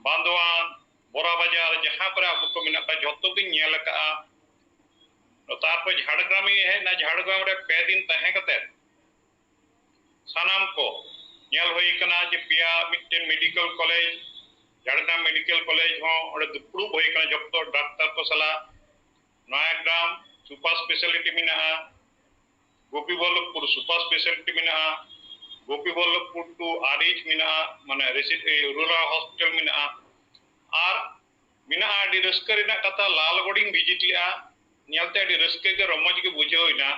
ᱵᱟᱸᱫᱣᱟᱱ, ᱵᱚᱨᱟ ᱵᱟᱡᱟᱨ, ᱡᱟᱦᱟᱸ ᱠᱚᱨᱮ ᱟᱵᱚ ᱠᱚ ᱢᱮᱱᱟᱜ ᱠᱚᱣᱟ, ᱡᱷᱚᱛᱚ ᱜᱤᱧ ᱧᱮᱞ ᱟᱠᱟᱫᱼᱟ᱾ ᱛᱟᱨᱯᱚᱨ ᱡᱷᱟᱲᱜᱨᱟᱢᱤᱧ ᱦᱮᱡ ᱮᱱᱟ, ᱡᱷᱟᱲᱜᱨᱟᱢ ᱨᱮ ᱯᱮ ᱫᱤᱱ ᱛᱟᱦᱮᱸ ᱠᱟᱛᱮ ᱥᱟᱱᱟᱢ ᱠᱚ ᱧᱮᱞ ᱦᱩᱭ ᱠᱟᱱᱟ ᱡᱮ ᱯᱮᱭᱟ ᱢᱤᱫᱴᱮᱱ medical college, Jhargram medical college ᱦᱚᱸ ᱚᱸᱰᱮ ᱫᱩᱯᱲᱩᱵ ᱦᱩᱭ ᱠᱟᱱᱟ ᱡᱚᱛᱚ ᱰᱟᱠᱛᱟᱨ ᱠᱚ ᱥᱟᱞᱟᱜ᱾ ᱱᱚᱭᱟᱜᱨᱟᱢ ᱥᱩᱯᱟᱨ ᱥᱯᱮᱥᱟᱞᱤᱴᱤ ᱢᱮᱱᱟᱜᱼᱟ, ᱜᱳᱯᱤᱵᱚᱞᱞᱚᱵᱷᱯᱩᱨ ᱥᱩᱯᱟᱨ ᱥᱯᱮᱥᱟᱞᱤᱴᱤ ᱢᱮᱱᱟᱜᱼᱟ, ᱜᱳᱯᱤᱵᱚᱞᱞᱚᱵᱷᱯᱩᱨ ᱴᱩ ᱟᱨ ᱮᱭᱤᱪ ᱢᱮᱱᱟᱜᱼᱟ, ᱢᱟᱱᱮ ᱨᱮᱥᱤ-, ᱮ, ᱨᱩᱨᱟᱞ ᱦᱚᱥᱯᱤᱴᱟᱞ ᱢᱮᱱᱟᱜᱼᱟ᱾ ᱟᱨ ᱢᱮᱱᱟᱜᱼᱟ, ᱟᱹᱰᱤ ᱨᱟᱹᱥᱠᱟᱹ ᱨᱮᱱᱟᱜ ᱠᱟᱛᱷᱟ, ᱞᱟᱞᱜᱚᱲᱤᱧ ᱵᱷᱤᱡᱤᱴ ᱞᱮᱜᱼᱟ᱾ ᱧᱮᱞᱛᱮ ᱟᱹᱰᱤ ᱨᱟᱹᱥᱠᱟᱹ ᱜᱮ ᱨᱚᱢᱚᱡᱽ ᱜᱮ ᱵᱩᱡᱷᱟᱹᱣ ᱮᱱᱟ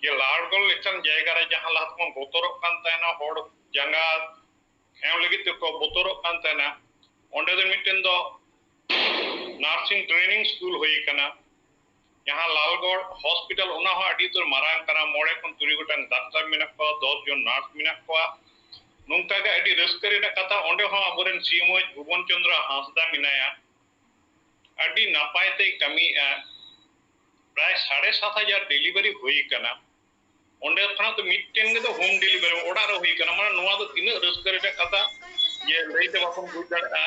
ᱡᱮ ᱞᱟᱞᱜᱚᱲ ᱞᱮᱠᱟᱱ ᱡᱟᱭᱜᱟ ᱨᱮ ᱡᱟᱦᱟᱸ ᱞᱟᱦᱟ ᱛᱮᱵᱚᱱ ᱵᱚᱛᱚᱨᱚᱜ ᱠᱟᱱ ᱛᱟᱦᱮᱱᱟ, ᱦᱚᱲ ᱡᱟᱸᱜᱟ ᱮᱢ ᱞᱟᱹᱜᱤᱫ ᱛᱮᱠᱚ ᱵᱚᱛᱚᱨᱚᱜ ᱠᱟᱱ ᱛᱟᱦᱮᱱᱟ, ᱚᱸᱰᱮ ᱫᱚ ᱢᱤᱫᱴᱮᱱ ᱫᱚ ᱱᱟᱨᱥᱤᱝ ᱴᱨᱮᱱᱤᱝ ᱥᱠᱩᱞ ᱦᱩᱭ ᱟᱠᱟᱱᱟ᱾ ᱡᱟᱦᱟᱸ ᱞᱟᱞᱜᱚᱲ ᱦᱚᱥᱯᱤᱴᱟᱞ, ᱚᱱᱟ ᱦᱚᱸ ᱟᱹᱰᱤ ᱩᱛᱟᱹᱨ ᱢᱟᱨᱟᱝ ᱠᱟᱱᱟ, ᱢᱚᱬᱮ ᱠᱷᱚᱱ ᱛᱩᱨᱩᱭ ᱜᱚᱴᱟᱝ ᱰᱟᱠᱛᱟᱨ ᱢᱮᱱᱟᱜ ᱠᱚᱣᱟ, ᱫᱚᱥ ᱡᱚᱱ ᱱᱟᱨᱥ ᱢᱮᱱᱟᱜ ᱠᱚᱣᱟ᱾ ᱱᱚᱝᱠᱟ ᱜᱮ ᱟᱹᱰᱤ ᱨᱟᱹᱥᱠᱟᱹ ᱨᱮᱱᱟᱜ ᱠᱟᱛᱷᱟ, ᱚᱸᱰᱮ ᱦᱚᱸ ᱟᱵᱚᱨᱮᱱ ᱥᱤ ᱮᱢ ᱳ ᱵᱷᱩᱵᱚᱱ ᱪᱚᱸᱫᱽᱨᱚ ᱦᱟᱸᱥᱫᱟ ᱢᱮᱱᱟᱭᱟ, ᱟᱹᱰᱤ ᱱᱟᱯᱟᱭ ᱛᱮᱭ ᱠᱟᱹᱢᱤᱭᱮᱫᱼᱟ᱾ ᱯᱨᱟᱭ ᱥᱟᱲᱮ ᱥᱟᱛ ᱦᱟᱡᱟᱨ ᱰᱮᱞᱤᱵᱷᱟᱨᱤ ᱦᱩᱭ ᱟᱠᱟᱱᱟ᱾ ᱚᱸᱰᱮ ᱠᱷᱚᱱᱟᱜ ᱫᱚ ᱢᱤᱫᱴᱮᱱ ᱜᱮ ᱫᱚ ᱦᱳᱢ ᱰᱮᱞᱤᱵᱷᱟᱨᱤ ᱚᱲᱟᱜ ᱨᱮ ᱦᱩᱭ ᱟᱠᱟᱱᱟ᱾ ᱢᱟᱱᱮ ᱱᱚᱣᱟ ᱫᱚ ᱛᱤᱱᱟᱹᱜ ᱨᱟᱹᱥᱠᱟᱹ ᱨᱮᱱᱟᱜ ᱠᱟᱛᱷᱟ, ᱡᱮ ᱞᱟᱹᱭᱛᱮ ᱵᱟᱵᱚᱱ ᱵᱩᱡᱽ ᱫᱟᱲᱮᱭᱟᱜᱼᱟ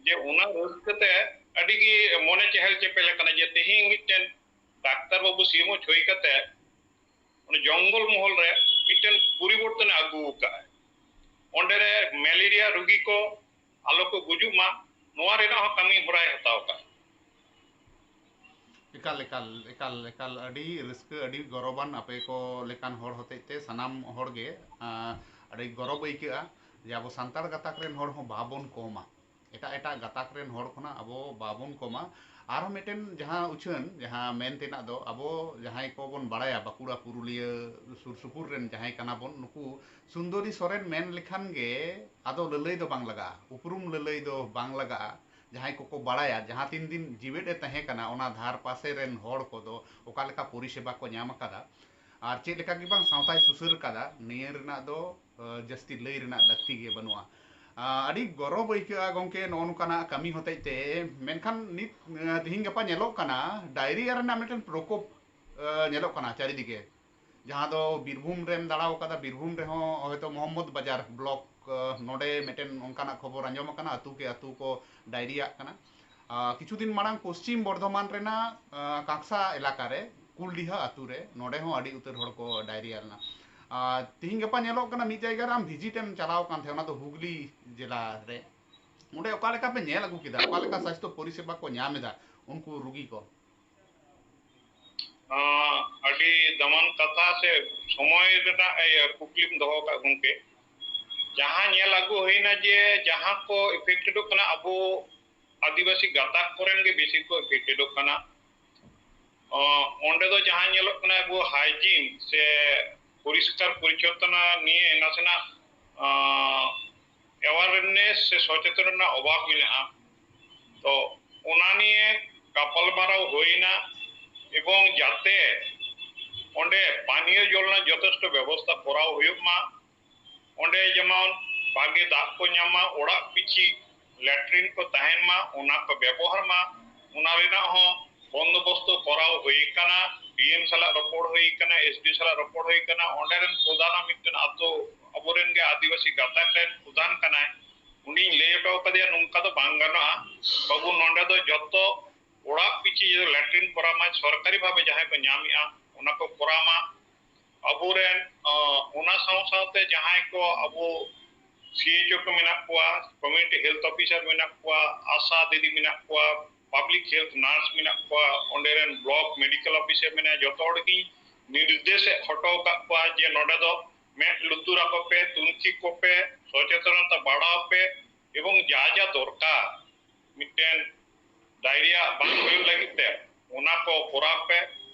ᱡᱮ ᱚᱱᱟ ᱨᱟᱹᱥᱠᱟᱹ ᱛᱮ ᱟᱹᱰᱤ ᱜᱮ ᱢᱚᱱᱮ ᱪᱮᱦᱮᱞ ᱪᱮᱯᱮᱞ ᱟᱠᱟᱱᱟ ᱡᱮ ᱛᱮᱦᱮᱧ ᱢᱤᱫᱴᱮᱱ ᱰᱟᱠᱛᱟᱨ ᱵᱟᱹᱵᱩ ᱥᱤᱢ ᱦᱚᱪᱚᱭ ᱠᱟᱛᱮ ᱚᱱᱟ ᱡᱚᱝᱜᱚᱞ ᱢᱚᱦᱚᱞ ᱨᱮ ᱢᱤᱫᱴᱮᱱ ᱯᱚᱨᱤᱵᱚᱨᱛᱚᱱᱮ ᱟᱹᱜᱩ ᱟᱠᱟᱫᱼᱟ᱾ ᱚᱸᱰᱮ ᱨᱮ ᱢᱮᱞᱮᱨᱤᱭᱟ ᱨᱩᱜᱤ ᱠᱚ ᱟᱞᱚ ᱠᱚ ᱜᱩᱡᱩᱜ ᱢᱟ, ᱱᱚᱣᱟ ᱨᱮᱱᱟᱜ ᱦᱚᱸ ᱠᱟᱹᱢᱤ ᱦᱚᱨᱟᱭ ᱦᱟᱛᱟᱣ ᱟᱠᱟᱫᱼᱟ᱾ ᱮᱠᱟᱞ ᱮᱠᱟᱞ ᱮᱠᱟᱞ ᱮᱠᱟᱞ ᱟᱹᱰᱤ ᱨᱟᱹᱥᱠᱟᱹ, ᱟᱹᱰᱤ ᱜᱚᱨᱚᱵᱟᱱ ᱟᱯᱮ ᱠᱚ ᱞᱮᱠᱟᱱ ᱦᱚᱲ ᱦᱚᱛᱮᱡ ᱛᱮ ᱥᱟᱱᱟᱢ ᱦᱚᱲ ᱜᱮ᱾ ᱟᱸ, ᱟᱹᱰᱤ ᱜᱚᱨᱚᱵ ᱟᱹᱭᱠᱟᱹᱜᱼᱟ ᱡᱮ ᱟᱵᱚ ᱥᱟᱱᱛᱟᱲ ᱜᱟᱛᱟᱠ ᱨᱮᱱ ᱦᱚᱲ ᱦᱚᱸ ᱵᱟᱵᱚᱱ ᱠᱚᱢᱟ, ᱮᱴᱟᱜ ᱮᱴᱟᱜ ᱜᱟᱛᱟᱠ ᱨᱮᱱ ᱦᱚᱲ ᱠᱷᱚᱱᱟᱜ ᱟᱵᱚ ᱵᱟᱵᱚᱱ ᱠᱚᱢᱟ᱾ ᱟᱨᱦᱚᱸ ᱢᱤᱫᱴᱮᱱ ᱡᱟᱦᱟᱸ ᱩᱪᱷᱟᱹᱱ, ᱡᱟᱦᱟᱸ ᱢᱮᱱ ᱛᱮᱱᱟᱜ ᱫᱚ, ᱟᱵᱚ ᱡᱟᱦᱟᱸᱭ ᱠᱚᱵᱚᱱ ᱵᱟᱲᱟᱭᱟ ᱵᱟᱸᱠᱩᱲᱟ ᱯᱩᱨᱩᱞᱤᱭᱟᱹ ᱥᱩᱨ ᱥᱩᱯᱩᱨ ᱨᱮᱱ ᱡᱟᱦᱟᱸᱭ ᱠᱟᱱᱟ ᱵᱚᱱ, ᱱᱩᱠᱩ ᱥᱩᱱᱫᱚᱨᱤ ᱥᱚᱨᱮᱱ ᱢᱮᱱ ᱞᱮᱠᱷᱟᱱ ᱜᱮ ᱟᱫᱚ ᱞᱟᱹᱞᱟᱹᱭ ᱫᱚ ᱵᱟᱝ ᱞᱟᱜᱟᱜᱼᱟ, ᱩᱯᱨᱩᱢ ᱞᱟᱹᱞᱟᱹᱭ ᱫᱚ ᱵᱟᱝ ᱞᱟᱜᱟᱜᱼᱟ᱾ ᱡᱟᱦᱟᱸᱭ ᱠᱚᱠᱚ ᱵᱟᱲᱟᱭᱟ, ᱡᱟᱦᱟᱸ ᱛᱤᱱ ᱫᱤᱱ ᱡᱤᱣᱮᱫ ᱮ ᱛᱟᱦᱮᱸ ᱠᱟᱱᱟ, ᱚᱱᱟ ᱫᱷᱟᱨ ᱯᱟᱥᱮ ᱨᱮᱱ ᱦᱚᱲ ᱠᱚᱫᱚ ᱚᱠᱟ ᱞᱮᱠᱟ ᱯᱚᱨᱤᱥᱮᱵᱟ ᱠᱚ ᱧᱟᱢ ᱟᱠᱟᱫᱟ ᱟᱨ ᱪᱮᱫ ᱞᱮᱠᱟ ᱜᱮ ᱵᱟᱝ ᱥᱟᱶᱛᱟᱭ ᱥᱩᱥᱟᱹᱨ ᱟᱠᱟᱫᱟ, ᱱᱤᱭᱟᱹ ᱨᱮᱱᱟᱜ ᱫᱚ, ᱟᱹ, ᱡᱟᱹᱥᱛᱤ ᱞᱟᱹᱭ ᱨᱮᱱᱟᱜ ᱞᱟᱹᱠᱛᱤ ᱜᱮ ᱵᱟᱹᱱᱩᱜᱼᱟ᱾ ᱟᱹᱰᱤ ᱜᱚᱨᱚᱵᱽ ᱟᱹᱭᱠᱟᱹᱜᱼᱟ ᱜᱚᱢᱠᱮ, ᱱᱚᱜᱼᱚ ᱱᱚᱝᱠᱟᱱᱟᱜ ᱠᱟᱹᱢᱤ ᱦᱚᱛᱮᱡ ᱛᱮ᱾ ᱢᱮᱱᱠᱷᱟᱱ ᱱᱤᱛ, ᱛᱤᱦᱤᱧ ᱜᱟᱯᱟ ᱧᱮᱞᱚᱜ ᱠᱟᱱᱟ, ᱰᱟᱭᱨᱤᱭᱟ ᱨᱮᱱᱟᱜ ᱢᱤᱫᱴᱮᱱ ᱯᱨᱚᱠᱳᱯ ᱧᱮᱞᱚᱜ ᱠᱟᱱᱟ ᱪᱟᱨᱤᱫᱤᱠᱮ, ᱡᱟᱦᱟᱸ ᱫᱚ ᱵᱤᱨᱵᱷᱩᱢ ᱨᱮᱢ ᱫᱟᱬᱟ ᱟᱠᱟᱫᱟ, ᱵᱤᱨᱵᱷᱩᱢ ᱨᱮᱦᱚᱸ ᱦᱚᱭᱛᱳ ᱢᱚᱦᱚᱢᱢᱚᱫᱽ ᱵᱟᱡᱟᱨ ᱵᱞᱚᱠ, ᱱᱚᱰᱮ ᱢᱤᱫᱴᱮᱱ ᱚᱱᱠᱟᱱᱟᱜ ᱠᱷᱚᱵᱚᱨ ᱟᱸᱡᱚᱢ ᱟᱠᱟᱱᱟ, ᱟᱹᱛᱩ ᱠᱮ ᱟᱹᱛᱩ ᱠᱚ ᱰᱟᱭᱨᱤᱭᱟᱜ ᱠᱟᱱᱟ᱾ ᱠᱤᱪᱷᱩ ᱫᱤᱱ ᱢᱟᱲᱟᱝ ᱯᱚᱥᱪᱤᱢ ᱵᱚᱨᱫᱷᱚᱢᱟᱱ ᱨᱮᱱᱟᱜ ᱠᱟᱸᱠᱥᱟ ᱮᱞᱟᱠᱟ ᱨᱮ ᱠᱩᱞᱰᱤᱦᱟ ᱟᱹᱛᱩ ᱨᱮ, ᱱᱚᱰᱮ ᱦᱚᱸ ᱟᱹᱰᱤ ᱩᱛᱟᱹᱨ ᱦᱚᱲ ᱠᱚ ᱰᱟᱭᱨᱤᱭᱟ ᱞᱮᱱᱟ᱾ ᱛᱤᱦᱤᱧ ᱜᱟᱯᱟ ᱧᱮᱞᱚᱜ ᱠᱟᱱᱟ, ᱢᱤᱫ ᱡᱟᱭᱜᱟ ᱨᱮ ᱟᱢ ᱵᱷᱤᱡᱤᱴ ᱮᱢ ᱪᱟᱞᱟᱣ ᱟᱠᱟᱱ ᱛᱟᱦᱮᱸᱫ, ᱚᱱᱟ ᱫᱚ ᱦᱩᱜᱽᱞᱤ ᱡᱮᱞᱟ ᱨᱮ᱾ ᱚᱸᱰᱮ ᱚᱠᱟ ᱞᱮᱠᱟ ᱯᱮ ᱧᱮᱞ ᱟᱹᱜᱩ ᱠᱮᱫᱟ, ᱚᱠᱟ ᱞᱮᱠᱟ ᱥᱟᱥᱛᱷᱚ ᱯᱚᱨᱤᱥᱮᱵᱟ ᱠᱚ ᱧᱟᱢ ᱮᱫᱟ ᱩᱱᱠᱩ ᱨᱩᱜᱤ ᱠᱚ? ᱟᱹᱰᱤ ᱫᱟᱢᱟᱱ ᱠᱟᱛᱷᱟ ᱥᱮ ᱥᱚᱢᱚᱭ ᱨᱮᱱᱟᱜ ᱠᱩᱠᱞᱤᱢ ᱫᱚᱦᱚ ᱟᱠᱟᱫ ᱜᱚᱢᱠᱮ᱾ ᱡᱟᱦᱟᱸ ᱧᱮᱞ ᱟᱹᱜᱩ ᱦᱩᱭᱱᱟ ᱡᱮ ᱡᱟᱦᱟᱸ ᱠᱚ ᱮᱯᱷᱮᱠᱴᱮᱰᱚᱜ ᱠᱟᱱᱟ ᱟᱵᱚ ᱟᱹᱫᱤᱵᱟᱹᱥᱤ ᱜᱟᱛᱟᱠ ᱠᱚᱨᱮᱱ ᱜᱮ ᱵᱮᱥᱤ ᱠᱚ ᱮᱯᱷᱮᱠᱴᱮᱰᱚᱜ ᱠᱟᱱᱟ᱾ ᱚᱸᱰᱮ ᱫᱚ ᱡᱟᱦᱟᱸ ᱧᱮᱞᱚᱜ ᱠᱟᱱᱟ ᱟᱵᱚ ᱦᱟᱭᱡᱤᱱ ᱥᱮ ᱯᱚᱨᱤᱥᱠᱟᱨ ᱯᱚᱨᱤᱪᱷᱚᱱᱱᱚ ᱱᱤᱭᱮ ᱱᱟᱥᱮᱱᱟᱜ ᱮᱣᱟᱨᱱᱮᱥ ᱥᱮ ᱥᱚᱪᱮᱛᱚᱱ ᱨᱮᱱᱟᱜ ᱚᱵᱷᱟᱵᱽ ᱢᱮᱱᱟᱜᱼᱟ᱾ ᱛᱚ ᱚᱱᱟ ᱱᱤᱭᱮ ᱜᱟᱯᱟᱞᱢᱟᱨᱟᱣ ᱦᱩᱭᱱᱟ ᱮᱵᱚᱝ ᱡᱟᱛᱮ ᱚᱸᱰᱮ ᱯᱟᱱᱤᱭᱚ ᱡᱚᱞ ᱨᱮᱱᱟᱜ ᱡᱚᱛᱷᱮᱥᱴᱚ ᱵᱮᱵᱚᱥᱛᱷᱟ ᱠᱚᱨᱟᱣ ᱦᱩᱭᱩᱜ ᱢᱟ, ᱚᱸᱰᱮ ᱡᱮᱢᱚᱱ ᱵᱷᱟᱜᱮ ᱫᱟᱜ ᱠᱚ ᱧᱟᱢ ᱢᱟ, ᱚᱲᱟᱜ ᱯᱤᱪᱷᱤ ᱞᱮᱴᱨᱤᱱ ᱠᱚ ᱛᱟᱦᱮᱱ ᱢᱟ, ᱚᱱᱟ ᱠᱚ ᱵᱮᱵᱚᱦᱟᱨ ᱢᱟ, ᱚᱱᱟ ᱨᱮᱱᱟᱜ ᱦᱚᱸ ᱵᱚᱱᱫᱳᱵᱚᱥᱛᱚ ᱠᱚᱨᱟᱣ ᱦᱩᱭ ᱟᱠᱟᱱᱟ᱾ ᱰᱤ ᱮᱢ ᱥᱟᱞᱟᱜ ᱨᱚᱯᱚᱲ ᱦᱩᱭ ᱠᱟᱱᱟ, ᱮᱥ ᱰᱤ ᱥᱟᱞᱟᱜ ᱨᱚᱯᱚᱲ ᱦᱩᱭ ᱠᱟᱱᱟ, ᱚᱸᱰᱮ ᱨᱮᱱ ᱯᱨᱚᱫᱷᱟᱱ ᱢᱤᱫᱴᱮᱱ ᱟᱛᱳ, ᱟᱵᱚᱨᱮᱱ ᱜᱮ ᱟᱹᱫᱤᱵᱟᱹᱥᱤ ᱜᱟᱛᱟᱠ ᱨᱮᱱ ᱯᱨᱚᱫᱷᱟᱱ ᱠᱟᱱᱟᱭ, ᱩᱱᱤᱧ ᱞᱟᱹᱭ ᱦᱚᱴᱚ ᱠᱟᱫᱮᱭᱟ, ᱱᱚᱝᱠᱟ ᱫᱚ ᱵᱟᱝ ᱜᱟᱱᱚᱜᱼᱟ ᱵᱟᱹᱵᱩ, ᱱᱚᱸᱰᱮ ᱫᱚ ᱡᱚᱛᱚ ᱚᱲᱟᱜ ᱯᱤᱪᱷᱤ ᱞᱮᱴᱨᱤᱱ ᱠᱚᱨᱟᱣ ᱢᱟ, ᱥᱚᱨᱠᱟᱨᱤ ᱵᱷᱟᱵᱮ ᱡᱟᱦᱟᱸᱭ ᱠᱚ ᱧᱟᱢᱮᱜᱼᱟ ᱚᱱᱟ ᱠᱚ ᱠᱚᱨᱟᱣ ᱢᱟ᱾ ᱟᱵᱚᱨᱮᱱ ᱚᱱᱟ ᱥᱟᱶ ᱥᱟᱶᱛᱮ ᱡᱟᱦᱟᱸᱭ ᱠᱚ ᱟᱵᱚ ᱥᱤ ᱮᱭᱤᱪ ᱳ ᱠᱚ ᱢᱮᱱᱟᱜ ᱠᱚᱣᱟ, ᱠᱚᱢᱤᱭᱩᱱᱤᱴᱤ ᱦᱮᱞᱛᱷ ᱚᱯᱷᱤᱥᱟᱨ ᱢᱮᱱᱟᱜ ᱠᱚᱣᱟ, ᱟᱥᱟ ᱫᱤᱫᱤ ᱢᱮᱱᱟᱜ ᱠᱚᱣᱟ, ᱯᱟᱵᱽᱞᱤᱠ ᱦᱮᱞᱛᱷ ᱱᱟᱨᱥ ᱢᱮᱱᱟᱜ ᱠᱚᱣᱟ, ᱚᱸᱰᱮ ᱨᱮᱱ ᱵᱞᱚᱠ ᱢᱮᱰᱤᱠᱮᱞ ᱚᱯᱷᱤᱥᱟᱨ ᱢᱮᱱᱟᱭᱟ, ᱡᱚᱛᱚ ᱦᱚᱲ ᱜᱤᱧ ᱱᱤᱨᱫᱮᱥ ᱮ ᱦᱚᱴᱚ ᱟᱠᱟᱫ ᱠᱚᱣᱟ ᱡᱮ ᱱᱚᱰᱮ ᱫᱚ ᱢᱮᱫ ᱞᱩᱛᱩᱨ ᱟᱠᱚ ᱯᱮ, ᱛᱩᱱᱠᱷᱤ ᱠᱚᱯᱮ, ᱥᱚᱪᱮᱛᱚᱱᱚᱛᱟ ᱵᱟᱲᱟᱣ ᱯᱮ ᱮᱵᱚᱝ ᱡᱟ ᱡᱟ ᱫᱚᱨᱠᱟᱨ ᱢᱤᱫᱴᱮᱱ ᱰᱟᱭᱨᱤᱭᱟ ᱵᱟᱝ ᱦᱩᱭᱩᱜ ᱞᱟᱹᱜᱤᱫ ᱛᱮ ᱚᱱᱟ ᱠᱚ ᱠᱚᱨᱟᱣ ᱯᱮ᱾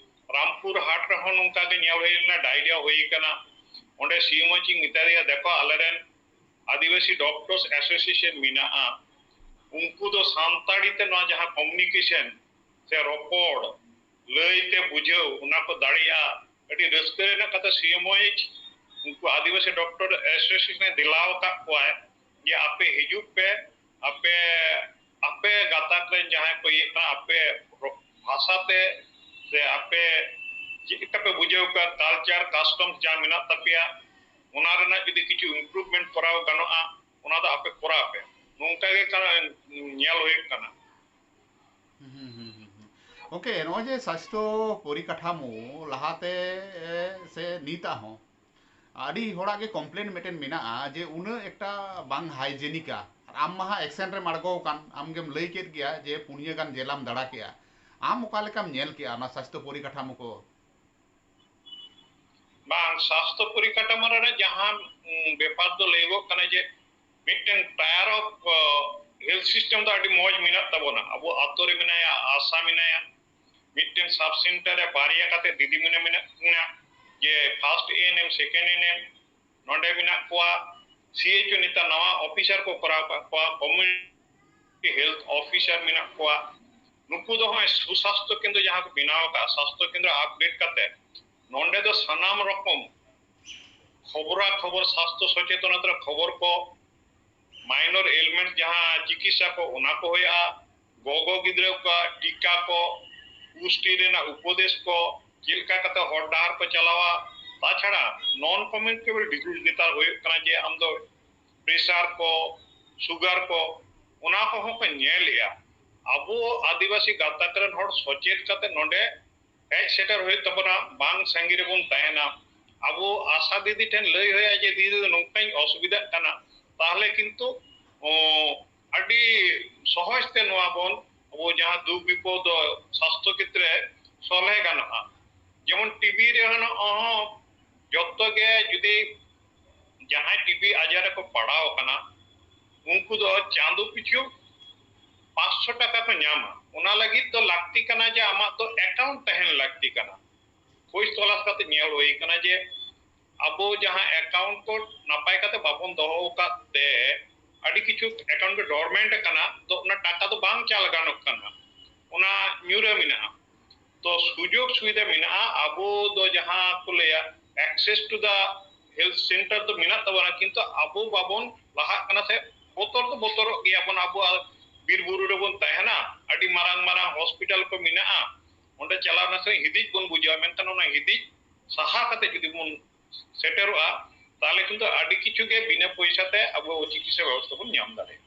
ᱨᱟᱢᱯᱩᱨ ᱦᱟᱴ ᱨᱮᱦᱚᱸ ᱱᱚᱝᱠᱟ ᱜᱮ ᱧᱮᱞ ᱦᱩᱭ ᱞᱮᱱᱟ, ᱰᱟᱭᱨᱤᱭᱟ ᱦᱩᱭ ᱟᱠᱟᱱᱟ᱾ ᱚᱸᱰᱮ ᱥᱤ ᱮᱢ ᱳ ᱪᱤᱧ ᱢᱮᱛᱟ ᱫᱮᱭᱟ, ᱫᱮᱠᱷᱚ ᱟᱞᱮᱨᱮᱱ ᱟᱹᱫᱤᱵᱟᱹᱥᱤ ᱰᱚᱠᱴᱚᱨᱥ ᱮᱥᱳᱥᱤᱭᱮᱥᱚᱱ ᱢᱮᱱᱟᱜᱼᱟ, ᱩᱱᱠᱩ ᱫᱚ ᱥᱟᱱᱛᱟᱲᱤ ᱛᱮ ᱱᱚᱣᱟ ᱡᱟᱦᱟᱸ ᱠᱚᱢᱤᱭᱩᱱᱤᱠᱮᱥᱚᱱ ᱥᱮ ᱨᱚᱯᱚᱲ, ᱞᱟᱹᱭ ᱛᱮ ᱵᱩᱡᱷᱟᱹᱣ, ᱚᱱᱟ ᱠᱚ ᱫᱟᱲᱮᱭᱟᱜᱼᱟ᱾ ᱟᱹᱰᱤ ᱨᱟᱹᱥᱠᱟᱹ ᱨᱮᱱᱟᱜ ᱠᱟᱛᱷᱟ, ᱥᱤ ᱮᱢ ᱳ ᱮᱭᱤᱪ ᱩᱱᱠᱩ ᱟᱹᱫᱤᱵᱟᱹᱥᱤ ᱰᱚᱠᱴᱚᱨ ᱮᱥᱳᱥᱤᱭᱮᱥᱚᱱ ᱮ ᱫᱮᱞᱟᱣ ᱟᱠᱟᱫ ᱠᱚᱣᱟᱭ ᱡᱮ ᱟᱯᱮ ᱦᱤᱡᱩᱜ ᱯᱮ, ᱟᱯᱮ, ᱟᱯᱮ ᱜᱟᱛᱟᱠ ᱨᱮᱱ ᱡᱟᱦᱟᱸᱭ ᱠᱚ ᱤᱭᱟᱹᱜ ᱠᱟᱱᱟ, ᱟᱯᱮ ᱵᱷᱟᱥᱟ ᱛᱮ ᱥᱮ ᱟᱯᱮ ᱪᱮᱫ ᱞᱮᱠᱟ ᱯᱮ ᱵᱩᱡᱷᱟᱹᱣ ᱠᱚᱣᱟ, ᱠᱟᱞᱪᱟᱨ ᱠᱟᱥᱴᱚᱢ ᱡᱟᱦᱟᱸ ᱢᱮᱱᱟᱜ ᱛᱟᱯᱮᱭᱟ, ᱚᱱᱟ ᱨᱮᱱᱟᱜ ᱡᱩᱫᱤ ᱠᱤᱪᱷᱩ ᱤᱢᱯᱨᱩᱵᱷᱢᱮᱱᱴ ᱠᱚᱨᱟᱣ ᱜᱟᱱᱚᱜᱼᱟ, ᱚᱱᱟ ᱫᱚ ᱟᱯᱮ ᱠᱚᱨᱟᱣ ᱯᱮ, ᱱᱚᱝᱠᱟ ᱜᱮ ᱠᱟ-, ᱧᱮᱞ ᱦᱩᱭᱩᱜ ᱠᱟᱱᱟ᱾ ᱦᱩᱸ, ᱦᱩᱸ, ᱦᱩᱸ, ᱦᱩᱸ᱾ ᱜᱚᱝᱠᱮ, ᱱᱚᱜᱼᱚᱭ ᱡᱮ ᱥᱟᱥᱛᱷᱚ ᱯᱚᱨᱤᱠᱟᱴᱷᱟᱢᱳ ᱞᱟᱦᱟᱛᱮ ᱥᱮ ᱱᱤᱛᱟᱜ ᱦᱚᱸ ᱟᱹᱰᱤ ᱦᱚᱲᱟᱜ ᱜᱮ ᱠᱚᱢᱯᱞᱮᱱ ᱢᱤᱫᱴᱮᱱ ᱢᱮᱱᱟᱜᱼᱟ ᱡᱮ ᱩᱱᱟᱹᱜ ᱮᱠᱴᱟ ᱵᱟᱝ ᱦᱟᱭᱡᱮᱱᱤᱠᱟ᱾ ᱟᱨ ᱟᱢ ᱢᱟ ᱦᱟᱸᱜ ᱮᱠᱥᱮᱱ ᱨᱮᱢ ᱟᱬᱜᱚ ᱟᱠᱟᱱ, ᱟᱢ ᱜᱮᱢ ᱞᱟᱹᱭ ᱠᱮᱫ ᱜᱮᱭᱟ ᱡᱮ ᱯᱩᱱᱭᱟᱹ ᱜᱟᱱ ᱡᱮᱞᱟᱢ ᱫᱟᱬᱟ ᱠᱮᱜᱼᱟ᱾ ᱟᱢ ᱚᱠᱟ ᱞᱮᱠᱟᱢ ᱧᱮᱞ ᱠᱮᱜᱼᱟ ᱚᱱᱟ ᱥᱟᱥᱛᱷᱚ ᱯᱚᱨᱤᱠᱟᱴᱷᱟᱢᱳ ᱠᱚ? ᱵᱟᱝ, ᱥᱟᱥᱛᱷᱚ ᱯᱚᱨᱤᱠᱟᱴᱷᱟᱢᱳ ᱨᱮᱱᱟᱜ ᱡᱟᱦᱟᱸ, ᱩᱸ, ᱵᱮᱯᱟᱨ ᱫᱚ ᱞᱟᱹᱭᱚᱜᱚᱜ ᱠᱟᱱᱟ ᱡᱮ ᱢᱤᱫᱴᱮᱱ ᱴᱟᱭᱟᱨ ᱚᱯᱷ, ᱟ, ᱦᱮᱞᱛᱷ ᱥᱤᱥᱴᱮᱢ ᱫᱚ ᱟᱹᱰᱤ ᱢᱚᱡᱽ ᱢᱮᱱᱟᱜ ᱛᱟᱵᱚᱱᱟ᱾ ᱟᱵᱚ ᱟᱛᱳ ᱨᱮ ᱢᱮᱱᱟᱭᱟ, ᱟᱥᱟ ᱢᱮᱱᱟᱭᱟ, ᱢᱤᱫᱴᱮᱱ ᱥᱟᱵ ᱥᱮᱱᱴᱟᱨ ᱨᱮ ᱵᱟᱨᱭᱟ ᱠᱟᱛᱮ ᱫᱤᱫᱤᱢᱩᱱᱤ ᱢᱮᱱᱟᱜ ᱠᱤᱱᱟ, ᱡᱮ ᱯᱷᱟᱨᱥᱴ ᱮ ᱮᱱ ᱮᱢ, ᱥᱮᱠᱮᱱᱰ ᱮ ᱮᱱ ᱮᱢ, ᱱᱚᱰᱮ ᱢᱮᱱᱟᱜ ᱠᱚᱣᱟ᱾ ᱥᱤ ᱮᱭᱤᱪ ᱳ ᱱᱮᱛᱟᱨ ᱱᱟᱣᱟ ᱚᱯᱷᱤᱥᱟᱨ ᱠᱚ ᱠᱚᱨᱟᱣ ᱠᱟᱜ ᱠᱚᱣᱟ, ᱠᱚᱢᱤᱭᱩᱱᱤᱴᱤ ᱦᱮᱞᱛᱷ ᱚᱯᱷᱤᱥᱟᱨ ᱢᱮᱱᱟᱜ ᱠᱚᱣᱟ᱾ ᱱᱩᱠᱩ ᱫᱚ ᱱᱚᱜᱼᱚᱭ ᱥᱩᱥᱟᱥᱛᱷᱚ ᱠᱮᱱᱫᱨᱚ ᱡᱟᱦᱟᱸ ᱠᱚ ᱵᱮᱱᱟᱣ ᱟᱠᱟᱫᱼᱟ, ᱥᱟᱥᱛᱷᱚ ᱠᱮᱱᱫᱨᱚ ᱟᱯᱰᱮᱴ ᱠᱟᱛᱮ ᱱᱚᱰᱮ ᱫᱚ ᱥᱟᱱᱟᱢ ᱨᱚᱠᱚᱢ ᱠᱷᱚᱵᱽᱨᱟ ᱠᱷᱚᱵᱚᱨ, ᱥᱟᱥᱛᱷᱚ ᱥᱚᱪᱮᱛᱚᱱᱚᱛᱟ ᱨᱮ ᱠᱷᱚᱵᱚᱨ ᱠᱚ, ᱢᱟᱭᱱᱚᱨ ᱮᱞᱢᱮᱱᱴ ᱡᱟᱦᱟᱸ ᱪᱤᱠᱤᱛᱥᱟ ᱠᱚ, ᱚᱱᱟ ᱠᱚ ᱦᱩᱭᱩᱜᱼᱟ, ᱜᱚᱜᱚ ᱜᱤᱫᱽᱨᱟᱹ ᱠᱚᱣᱟᱜ ᱴᱤᱠᱟ ᱠᱚ, ᱯᱩᱥᱴᱤ ᱨᱮᱱᱟᱜ ᱩᱯᱚᱫᱮᱥ ᱠᱚ, ᱪᱮᱫ ᱞᱮᱠᱟ ᱠᱟᱛᱮ ᱦᱚᱨ ᱰᱟᱦᱟᱨ ᱠᱚ ᱪᱟᱞᱟᱣᱟ᱾ ᱛᱟᱪᱷᱟᱲᱟ non communicable disease ᱱᱮᱛᱟᱨ ᱦᱩᱭᱩᱜ ᱠᱟᱱᱟ ᱡᱮ ᱟᱢ ᱫᱚ pressure ᱠᱚ, sugar ᱠᱚ, ᱚᱱᱟ ᱠᱚᱦᱚᱸ ᱠᱚ ᱧᱮᱞᱮᱜᱼᱟ᱾ ᱟᱵᱚ ᱟᱹᱫᱤᱵᱟᱹᱥᱤ ᱜᱟᱛᱟᱠ ᱨᱮᱱ ᱦᱚᱲ ᱥᱚᱪᱮᱛ ᱠᱟᱛᱮ ᱱᱚᱰᱮ ᱦᱮᱡ ᱥᱮᱴᱮᱨ ᱦᱩᱭᱩᱜ ᱛᱟᱵᱚᱱᱟ, ᱵᱟᱝ ᱥᱟᱺᱜᱤᱧ ᱨᱮᱵᱚᱱ ᱛᱟᱦᱮᱱᱟ᱾ ᱟᱵᱚ ᱟᱥᱟ ᱫᱤᱫᱤ ᱴᱷᱮᱱ ᱞᱟᱹᱭ ᱦᱩᱭᱩᱜᱼᱟ ᱡᱮ, "ᱫᱤᱫᱤ, ᱱᱚᱝᱠᱟᱧ ᱚᱥᱩᱵᱤᱫᱷᱟᱜ ᱠᱟᱱᱟ", ᱛᱟᱦᱚᱞᱮ ᱠᱤᱱᱛᱩ, ᱚ, ᱟᱹᱰᱤ ᱥᱚᱦᱚᱡ ᱛᱮ ᱱᱚᱣᱟ ᱵᱚᱱ, ᱟᱵᱚ ᱡᱟᱦᱟᱸ ᱫᱩᱠ ᱵᱤᱯᱚᱫ ᱫᱚ ᱥᱟᱥᱛᱷᱚ ᱠᱷᱮᱛᱨᱮ ᱥᱚᱞᱦᱮ ᱜᱟᱱᱚᱜᱼᱟ᱾ ᱡᱮᱢᱚᱱ ᱴᱤᱵᱤ ᱨᱮᱦᱚᱸ ᱡᱚᱛᱚ ᱜᱮ ᱡᱩᱫᱤ ᱡᱟᱦᱟᱸᱭ ᱴᱤᱵᱤ ᱟᱡᱟᱨ ᱨᱮᱠᱚ ᱯᱟᱲᱟᱣ ᱟᱠᱟᱱᱟ, ᱩᱱᱠᱩ ᱫᱚ ᱪᱟᱸᱫᱚ ᱯᱤᱪᱷᱩ ᱯᱟᱸᱪᱥᱚ ᱴᱟᱠᱟ ᱠᱚ ᱧᱟᱢᱟ᱾ ᱚᱱᱟ ᱞᱟᱹᱜᱤᱫ ᱫᱚ ᱞᱟᱹᱠᱛᱤ ᱠᱟᱱᱟ ᱡᱮ ᱟᱢᱟᱜ ᱫᱚ account ᱛᱟᱦᱮᱱ ᱞᱟᱹᱠᱛᱤ ᱠᱟᱱᱟ᱾ ᱠᱷᱚᱡᱽ ᱛᱚᱞᱟᱥ ᱠᱟᱛᱮ ᱧᱮᱞ ᱦᱩᱭ ᱠᱟᱱᱟ ᱡᱮ ᱟᱵᱚ ᱡᱟᱦᱟᱸ account ᱠᱚ ᱱᱟᱯᱟᱭ ᱠᱟᱛᱮ ᱵᱟᱵᱚᱱ ᱫᱚᱦᱚ ᱟᱠᱟᱫ ᱛᱮ ᱟᱹᱰᱤ ᱠᱤᱪᱷᱩ account ᱜᱮ dormant ᱟᱠᱟᱱᱟ, ᱛᱚ ᱚᱱᱟ ᱴᱟᱠᱟ ᱫᱚ ᱵᱟᱝ ᱪᱟᱞ ᱜᱟᱱᱚᱜ ᱠᱟᱱᱟ, ᱚᱱᱟ ᱧᱩᱨ ᱨᱮ ᱢᱮᱱᱟᱜᱼᱟ᱾ ᱛᱚ ᱥᱩᱡᱳᱜᱽ ᱥᱩᱵᱤᱫᱷᱟ ᱢᱮᱱᱟᱜᱼᱟ, ᱟᱵᱚ ᱫᱚ ᱡᱟᱦᱟᱸ ᱠᱚ ᱞᱟᱹᱭᱟ access to the health center ᱫᱚ ᱢᱮᱱᱟᱜ ᱛᱟᱵᱚᱱᱟ, ᱠᱤᱱᱛᱩ ᱟᱵᱚ ᱵᱟᱵᱚᱱ ᱞᱟᱦᱟᱜ ᱠᱟᱱᱟ᱾ ᱥᱮ ᱵᱚᱛᱚᱨ ᱫᱚ ᱵᱚᱛᱚᱨᱚᱜ ᱜᱮᱭᱟᱵᱚᱱ, ᱟᱵᱚᱣᱟᱜ ᱵᱤᱨ ᱵᱩᱨᱩ ᱨᱮᱵᱚᱱ ᱛᱟᱦᱮᱱᱟ, ᱟᱹᱰᱤ ᱢᱟᱨᱟᱝ ᱢᱟᱨᱟᱝ hospital ᱠᱚ ᱢᱮᱱᱟᱜᱼᱟ, ᱚᱸᱰᱮ ᱪᱟᱞᱟᱣ ᱱᱟᱥᱮ ᱦᱤᱫᱤᱡ ᱵᱚᱱ ᱵᱩᱡᱷᱟᱹᱣᱟ, ᱢᱮᱱᱠᱷᱟᱱ ᱚᱱᱟ ᱦᱤᱫᱤᱡ ᱥᱟᱦᱟ ᱠᱟᱛᱮ ᱡᱩᱫᱤ ᱵᱚᱱ ᱥᱮᱴᱮᱨᱚᱜᱼᱟ, ᱛᱟᱦᱚᱞᱮ ᱠᱤᱱᱛᱩ ᱟᱹᱰᱤ ᱠᱤᱪᱷᱩ ᱜᱮ ᱵᱤᱱᱟᱹ ᱯᱚᱭᱥᱟ ᱛᱮ ᱟᱵᱚ ᱪᱤᱠᱤᱛᱥᱟ ᱵᱮᱵᱚᱥᱛᱷᱟ ᱵᱚᱱ ᱧᱟᱢ ᱫᱟᱲᱮᱭᱟᱜᱼᱟ᱾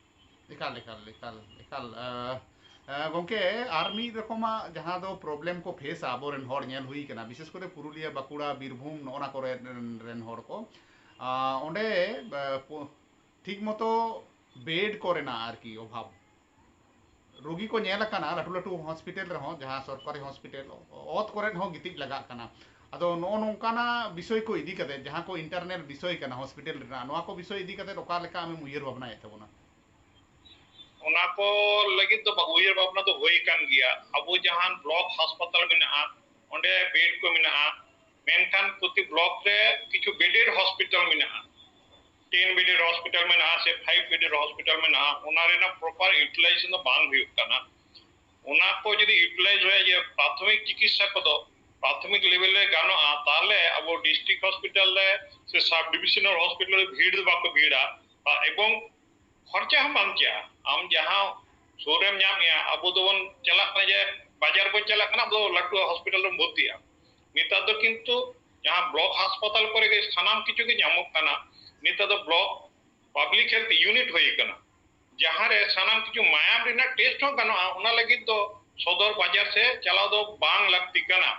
ᱮᱠᱟᱞ, ᱮᱠᱟᱞ, ᱮᱠᱟᱞ, ᱮᱠᱟᱞ᱾ ᱟᱸ, ᱟᱸ, ᱜᱚᱢᱠᱮ, ᱟᱨ ᱢᱤᱫ ᱨᱚᱠᱚᱢᱟᱜ ᱡᱟᱦᱟᱸ ᱫᱚ problem ᱠᱚ face ᱟ ᱟᱵᱚᱨᱮᱱ ᱦᱚᱲ, ᱧᱮᱞ ᱦᱩᱭ ᱠᱟᱱᱟ, ᱵᱤᱥᱮᱥ ᱠᱚᱨᱮ ᱯᱩᱨᱩᱞᱤᱭᱟᱹ, ᱵᱟᱸᱠᱩᱲᱟ, ᱵᱤᱨᱵᱷᱩᱢ, ᱱᱚᱜᱼᱚ ᱱᱟ ᱠᱚᱨᱮ ᱨᱮᱱ, ᱨᱮᱱ ᱦᱚᱲ ᱠᱚ, ᱟᱸ, ᱚᱸᱰᱮ, ᱟᱸ, ᱯᱚ-, ᱴᱷᱤᱠ ᱢᱚᱛᱚ bed ᱠᱚᱨᱮᱱᱟᱜ ᱟᱨᱠᱤ ᱚᱵᱷᱟᱵᱽ᱾ ᱨᱩᱜᱤ ᱠᱚ ᱧᱮᱞ ᱟᱠᱟᱱᱟ ᱞᱟᱹᱴᱩ ᱞᱟᱹᱴᱩ hospital ᱨᱮᱦᱚᱸ, ᱡᱟᱦᱟᱸ ᱥᱚᱨᱠᱟᱨᱤ hospital, ᱚᱛ ᱠᱚᱨᱮ ᱦᱚᱸ ᱜᱤᱛᱤᱡ ᱞᱟᱜᱟᱜ ᱠᱟᱱᱟ᱾ ᱟᱫᱚ ᱱᱚᱜᱼᱚ ᱱᱚᱝᱠᱟᱱᱟᱜ ᱵᱤᱥᱚᱭ ᱠᱚ ᱤᱫᱤ ᱠᱟᱛᱮ, ᱡᱟᱦᱟᱸ ᱠᱚ internal ᱵᱤᱥᱚᱭ ᱠᱟᱱᱟ hospital ᱨᱮᱱᱟᱜ, ᱱᱚᱣᱟ ᱠᱚ ᱵᱤᱥᱚᱭ ᱤᱫᱤ ᱠᱟᱛᱮ ᱚᱠᱟ ᱞᱮᱠᱟ ᱟᱢᱮᱢ ᱩᱭᱦᱟᱹᱨ ᱵᱷᱟᱵᱽᱱᱟᱭᱮᱫ ᱛᱟᱵᱚᱱᱟ? ᱚᱱᱟ ᱠᱚ ᱞᱟᱹᱜᱤᱫ ᱫᱚ ᱵᱟ-, ᱩᱭᱦᱟᱹᱨ ᱵᱷᱟᱵᱽᱱᱟ ᱫᱚ ᱦᱩᱭ ᱟᱠᱟᱱ ᱜᱮᱭᱟ᱾ ᱟᱵᱚ ᱡᱟᱦᱟᱸ block ᱦᱟᱥᱯᱟᱛᱟᱞ ᱢᱮᱱᱟᱜᱼᱟ, ᱚᱸᱰᱮ bed ᱠᱚ ᱢᱮᱱᱟᱜᱼᱟ, ᱢᱮᱱᱠᱷᱟᱱ ᱯᱨᱚᱛᱤ block ᱨᱮ ᱠᱤᱪᱷᱩ bedded hospital ᱢᱮᱱᱟᱜᱼᱟ, ten bedded hospital ᱢᱮᱱᱟᱜᱼᱟ ᱥᱮ five bedded hospital ᱢᱮᱱᱟᱜᱼᱟ, ᱚᱱᱟ ᱨᱮᱱᱟᱜ proper utilization ᱫᱚ ᱵᱟᱝ ᱦᱩᱭᱩᱜ ᱠᱟᱱᱟ᱾ ᱚᱱᱟ ᱠᱚ ᱡᱩᱫᱤ utilize ᱦᱩᱭᱩᱜᱼᱟ, ᱡᱮ ᱯᱨᱟᱛᱷᱚᱢᱤᱠ ᱪᱤᱠᱤᱛᱥᱟ ᱠᱚᱫᱚ ᱯᱨᱟᱛᱷᱚᱢᱤᱠ level ᱨᱮ ᱜᱟᱱᱚᱜᱼᱟ, ᱛᱟᱦᱚᱞᱮ ᱟᱵᱚ district hospital ᱨᱮ ᱥᱮ sub divisional hospital ᱨᱮ ᱵᱷᱤᱲ ᱫᱚ ᱵᱟᱠᱚ ᱵᱷᱤᱲᱟ, ᱮᱵᱚᱝ ᱠᱷᱚᱨᱪᱟ ᱦᱚᱸ ᱵᱟᱧᱪᱟᱜᱼᱟ᱾ ᱟᱢ ᱡᱟᱦᱟᱸ ᱥᱩᱨ ᱨᱮᱢ ᱧᱟᱢᱮᱜᱼᱟ, ᱟᱵᱚ ᱫᱚᱵᱚᱱ ᱪᱟᱞᱟᱜ ᱠᱟᱱᱟ ᱡᱮ ᱵᱟᱡᱟᱨ ᱵᱚᱱ ᱪᱟᱞᱟᱜ ᱠᱟᱱᱟ, ᱟᱵᱚ ᱫᱚ ᱞᱟᱹᱴᱩ hospital ᱨᱮᱵᱚᱱ ᱵᱷᱚᱨᱛᱤᱜᱼᱟ᱾ ᱱᱮᱛᱟᱨ ᱫᱚ ᱠᱤᱱᱛᱩ ᱡᱟᱦᱟᱸ ᱵᱞᱚᱠ ᱦᱟᱥᱯᱟᱛᱟᱞ ᱠᱚᱨᱮ ᱜᱮ ᱥᱟᱱᱟᱢ ᱠᱤᱪᱷᱩ ᱜᱮ ᱧᱟᱢᱚᱜ ᱠᱟᱱᱟ᱾ ᱱᱮᱛᱟᱨ ᱫᱚ ᱵᱞᱚᱠ ᱯᱟᱵᱽᱞᱤᱠ ᱦᱮᱞᱛᱷ ᱤᱭᱩᱱᱤᱴ ᱦᱩᱭ ᱟᱠᱟᱱᱟ, ᱡᱟᱦᱟᱸ ᱨᱮ ᱥᱟᱱᱟᱢ ᱠᱤᱪᱷᱩ ᱢᱟᱭᱟᱢ ᱨᱮᱱᱟᱜ ᱴᱮᱥᱴ ᱦᱚᱸ ᱜᱟᱱᱚᱜᱼᱟ᱾ ᱚᱱᱟ ᱞᱟᱹᱜᱤᱫ ᱫᱚ ᱥᱚᱫᱚᱨ ᱵᱟᱡᱟᱨ ᱥᱮᱫ ᱪᱟᱞᱟᱣ ᱫᱚ ᱵᱟᱝ ᱞᱟᱹᱠᱛᱤ ᱠᱟᱱᱟ᱾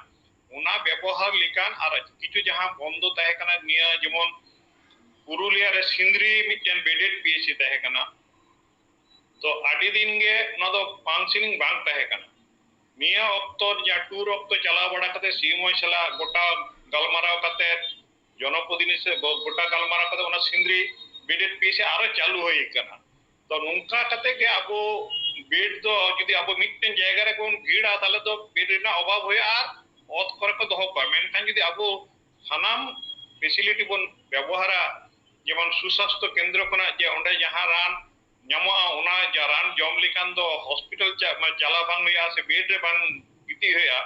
ᱚᱱᱟ ᱵᱮᱵᱚᱦᱟᱨ ᱞᱮᱠᱟᱱ ᱟᱨ ᱠᱤᱪᱷᱩ ᱡᱟᱦᱟᱸ ᱵᱚᱱᱫᱚ ᱛᱟᱦᱮᱸ ᱠᱟᱱᱟ, ᱱᱤᱭᱟᱹ ᱡᱮᱢᱚᱱ ᱯᱩᱨᱩᱞᱤᱭᱟ ᱨᱮ ᱥᱤᱸᱫᱽᱨᱤ ᱢᱤᱫᱴᱮᱱ ᱵᱮᱰᱮᱰ ᱯᱤ ᱮᱭᱤᱪ ᱥᱤ ᱛᱟᱦᱮᱸ ᱠᱟᱱᱟ, ᱛᱚ ᱟᱹᱰᱤ ᱫᱤᱱ ᱜᱮ ᱚᱱᱟ ᱫᱚ ᱯᱷᱟᱱᱥᱮᱱᱤᱝ ᱵᱟᱝ ᱛᱟᱦᱮᱸ ᱠᱟᱱᱟ᱾ ᱱᱤᱭᱟᱹ ᱚᱠᱛᱚ ᱡᱟᱦᱟᱸ ᱴᱩᱨ ᱚᱠᱛᱚ ᱪᱟᱞᱟᱣ ᱵᱟᱲᱟ ᱠᱟᱛᱮ ᱥᱤ ᱮᱢ ᱳ ᱥᱟᱞᱟᱜ ᱜᱚᱴᱟ ᱜᱟᱞᱢᱟᱨᱟᱣ ᱠᱟᱛᱮ, ᱡᱚᱱᱚᱯᱨᱚᱛᱤᱱᱤᱫᱷᱤ ᱥᱮ ᱜᱚ-, ᱜᱚᱴᱟ ᱜᱟᱞᱢᱟᱨᱟᱣ ᱠᱟᱛᱮ ᱚᱱᱟ ᱥᱤᱸᱫᱽᱨᱤ ᱵᱮᱰᱮᱰ ᱯᱤ ᱮᱭᱤᱪ ᱥᱤ ᱟᱨᱚ ᱪᱟᱹᱞᱩ ᱦᱩᱭ ᱠᱟᱱᱟ᱾ ᱛᱚ ᱱᱚᱝᱠᱟ ᱠᱟᱛᱮ ᱜᱮ ᱟᱵᱚ ᱵᱮᱰ ᱫᱚ ᱡᱩᱫᱤ ᱟᱵᱚ ᱢᱤᱫᱴᱮᱱ ᱡᱟᱭᱜᱟ ᱨᱮ ᱵᱚᱱ ᱵᱷᱤᱲᱟ, ᱛᱟᱦᱚᱞᱮ ᱫᱚ ᱵᱮᱰ ᱨᱮᱱᱟᱜ ᱚᱵᱷᱟᱵ ᱦᱩᱭᱩᱜᱼᱟ ᱟᱨ ᱚᱛ ᱠᱚᱨᱮ ᱠᱚ ᱫᱚᱦᱚ ᱠᱚᱣᱟ᱾ ᱢᱮᱱᱠᱷᱟᱱ ᱡᱩᱫᱤ ᱟᱵᱚ ᱥᱟᱱᱟᱢ ᱯᱷᱮᱥᱤᱞᱤᱴᱤ ᱵᱚᱱ ᱵᱮᱵᱚᱦᱟᱨᱟ, ᱡᱮᱢᱚᱱ ᱥᱩᱥᱟᱥᱛᱷᱚ ᱠᱮᱱᱫᱨᱚ ᱠᱷᱚᱱᱟᱜ ᱡᱮ ᱚᱸᱰᱮ ᱡᱟᱦᱟᱸ ᱨᱟᱱ ᱧᱟᱢᱚᱜᱼᱟ, ᱚᱱᱟ ᱡᱟ-, ᱨᱟᱱ ᱡᱚᱢ ᱞᱮᱠᱷᱟᱱ ᱫᱚ ᱦᱚᱥᱯᱤᱴᱟᱞ ᱪᱟ-, ᱢᱟ-, ᱪᱟᱞᱟᱣ ᱵᱟᱝ ᱦᱩᱭᱩᱜᱼᱟ ᱥᱮ ᱵᱮᱰ ᱨᱮ ᱵᱟᱝ ᱜᱤᱛᱤᱡ ᱦᱩᱭᱩᱜᱼᱟ,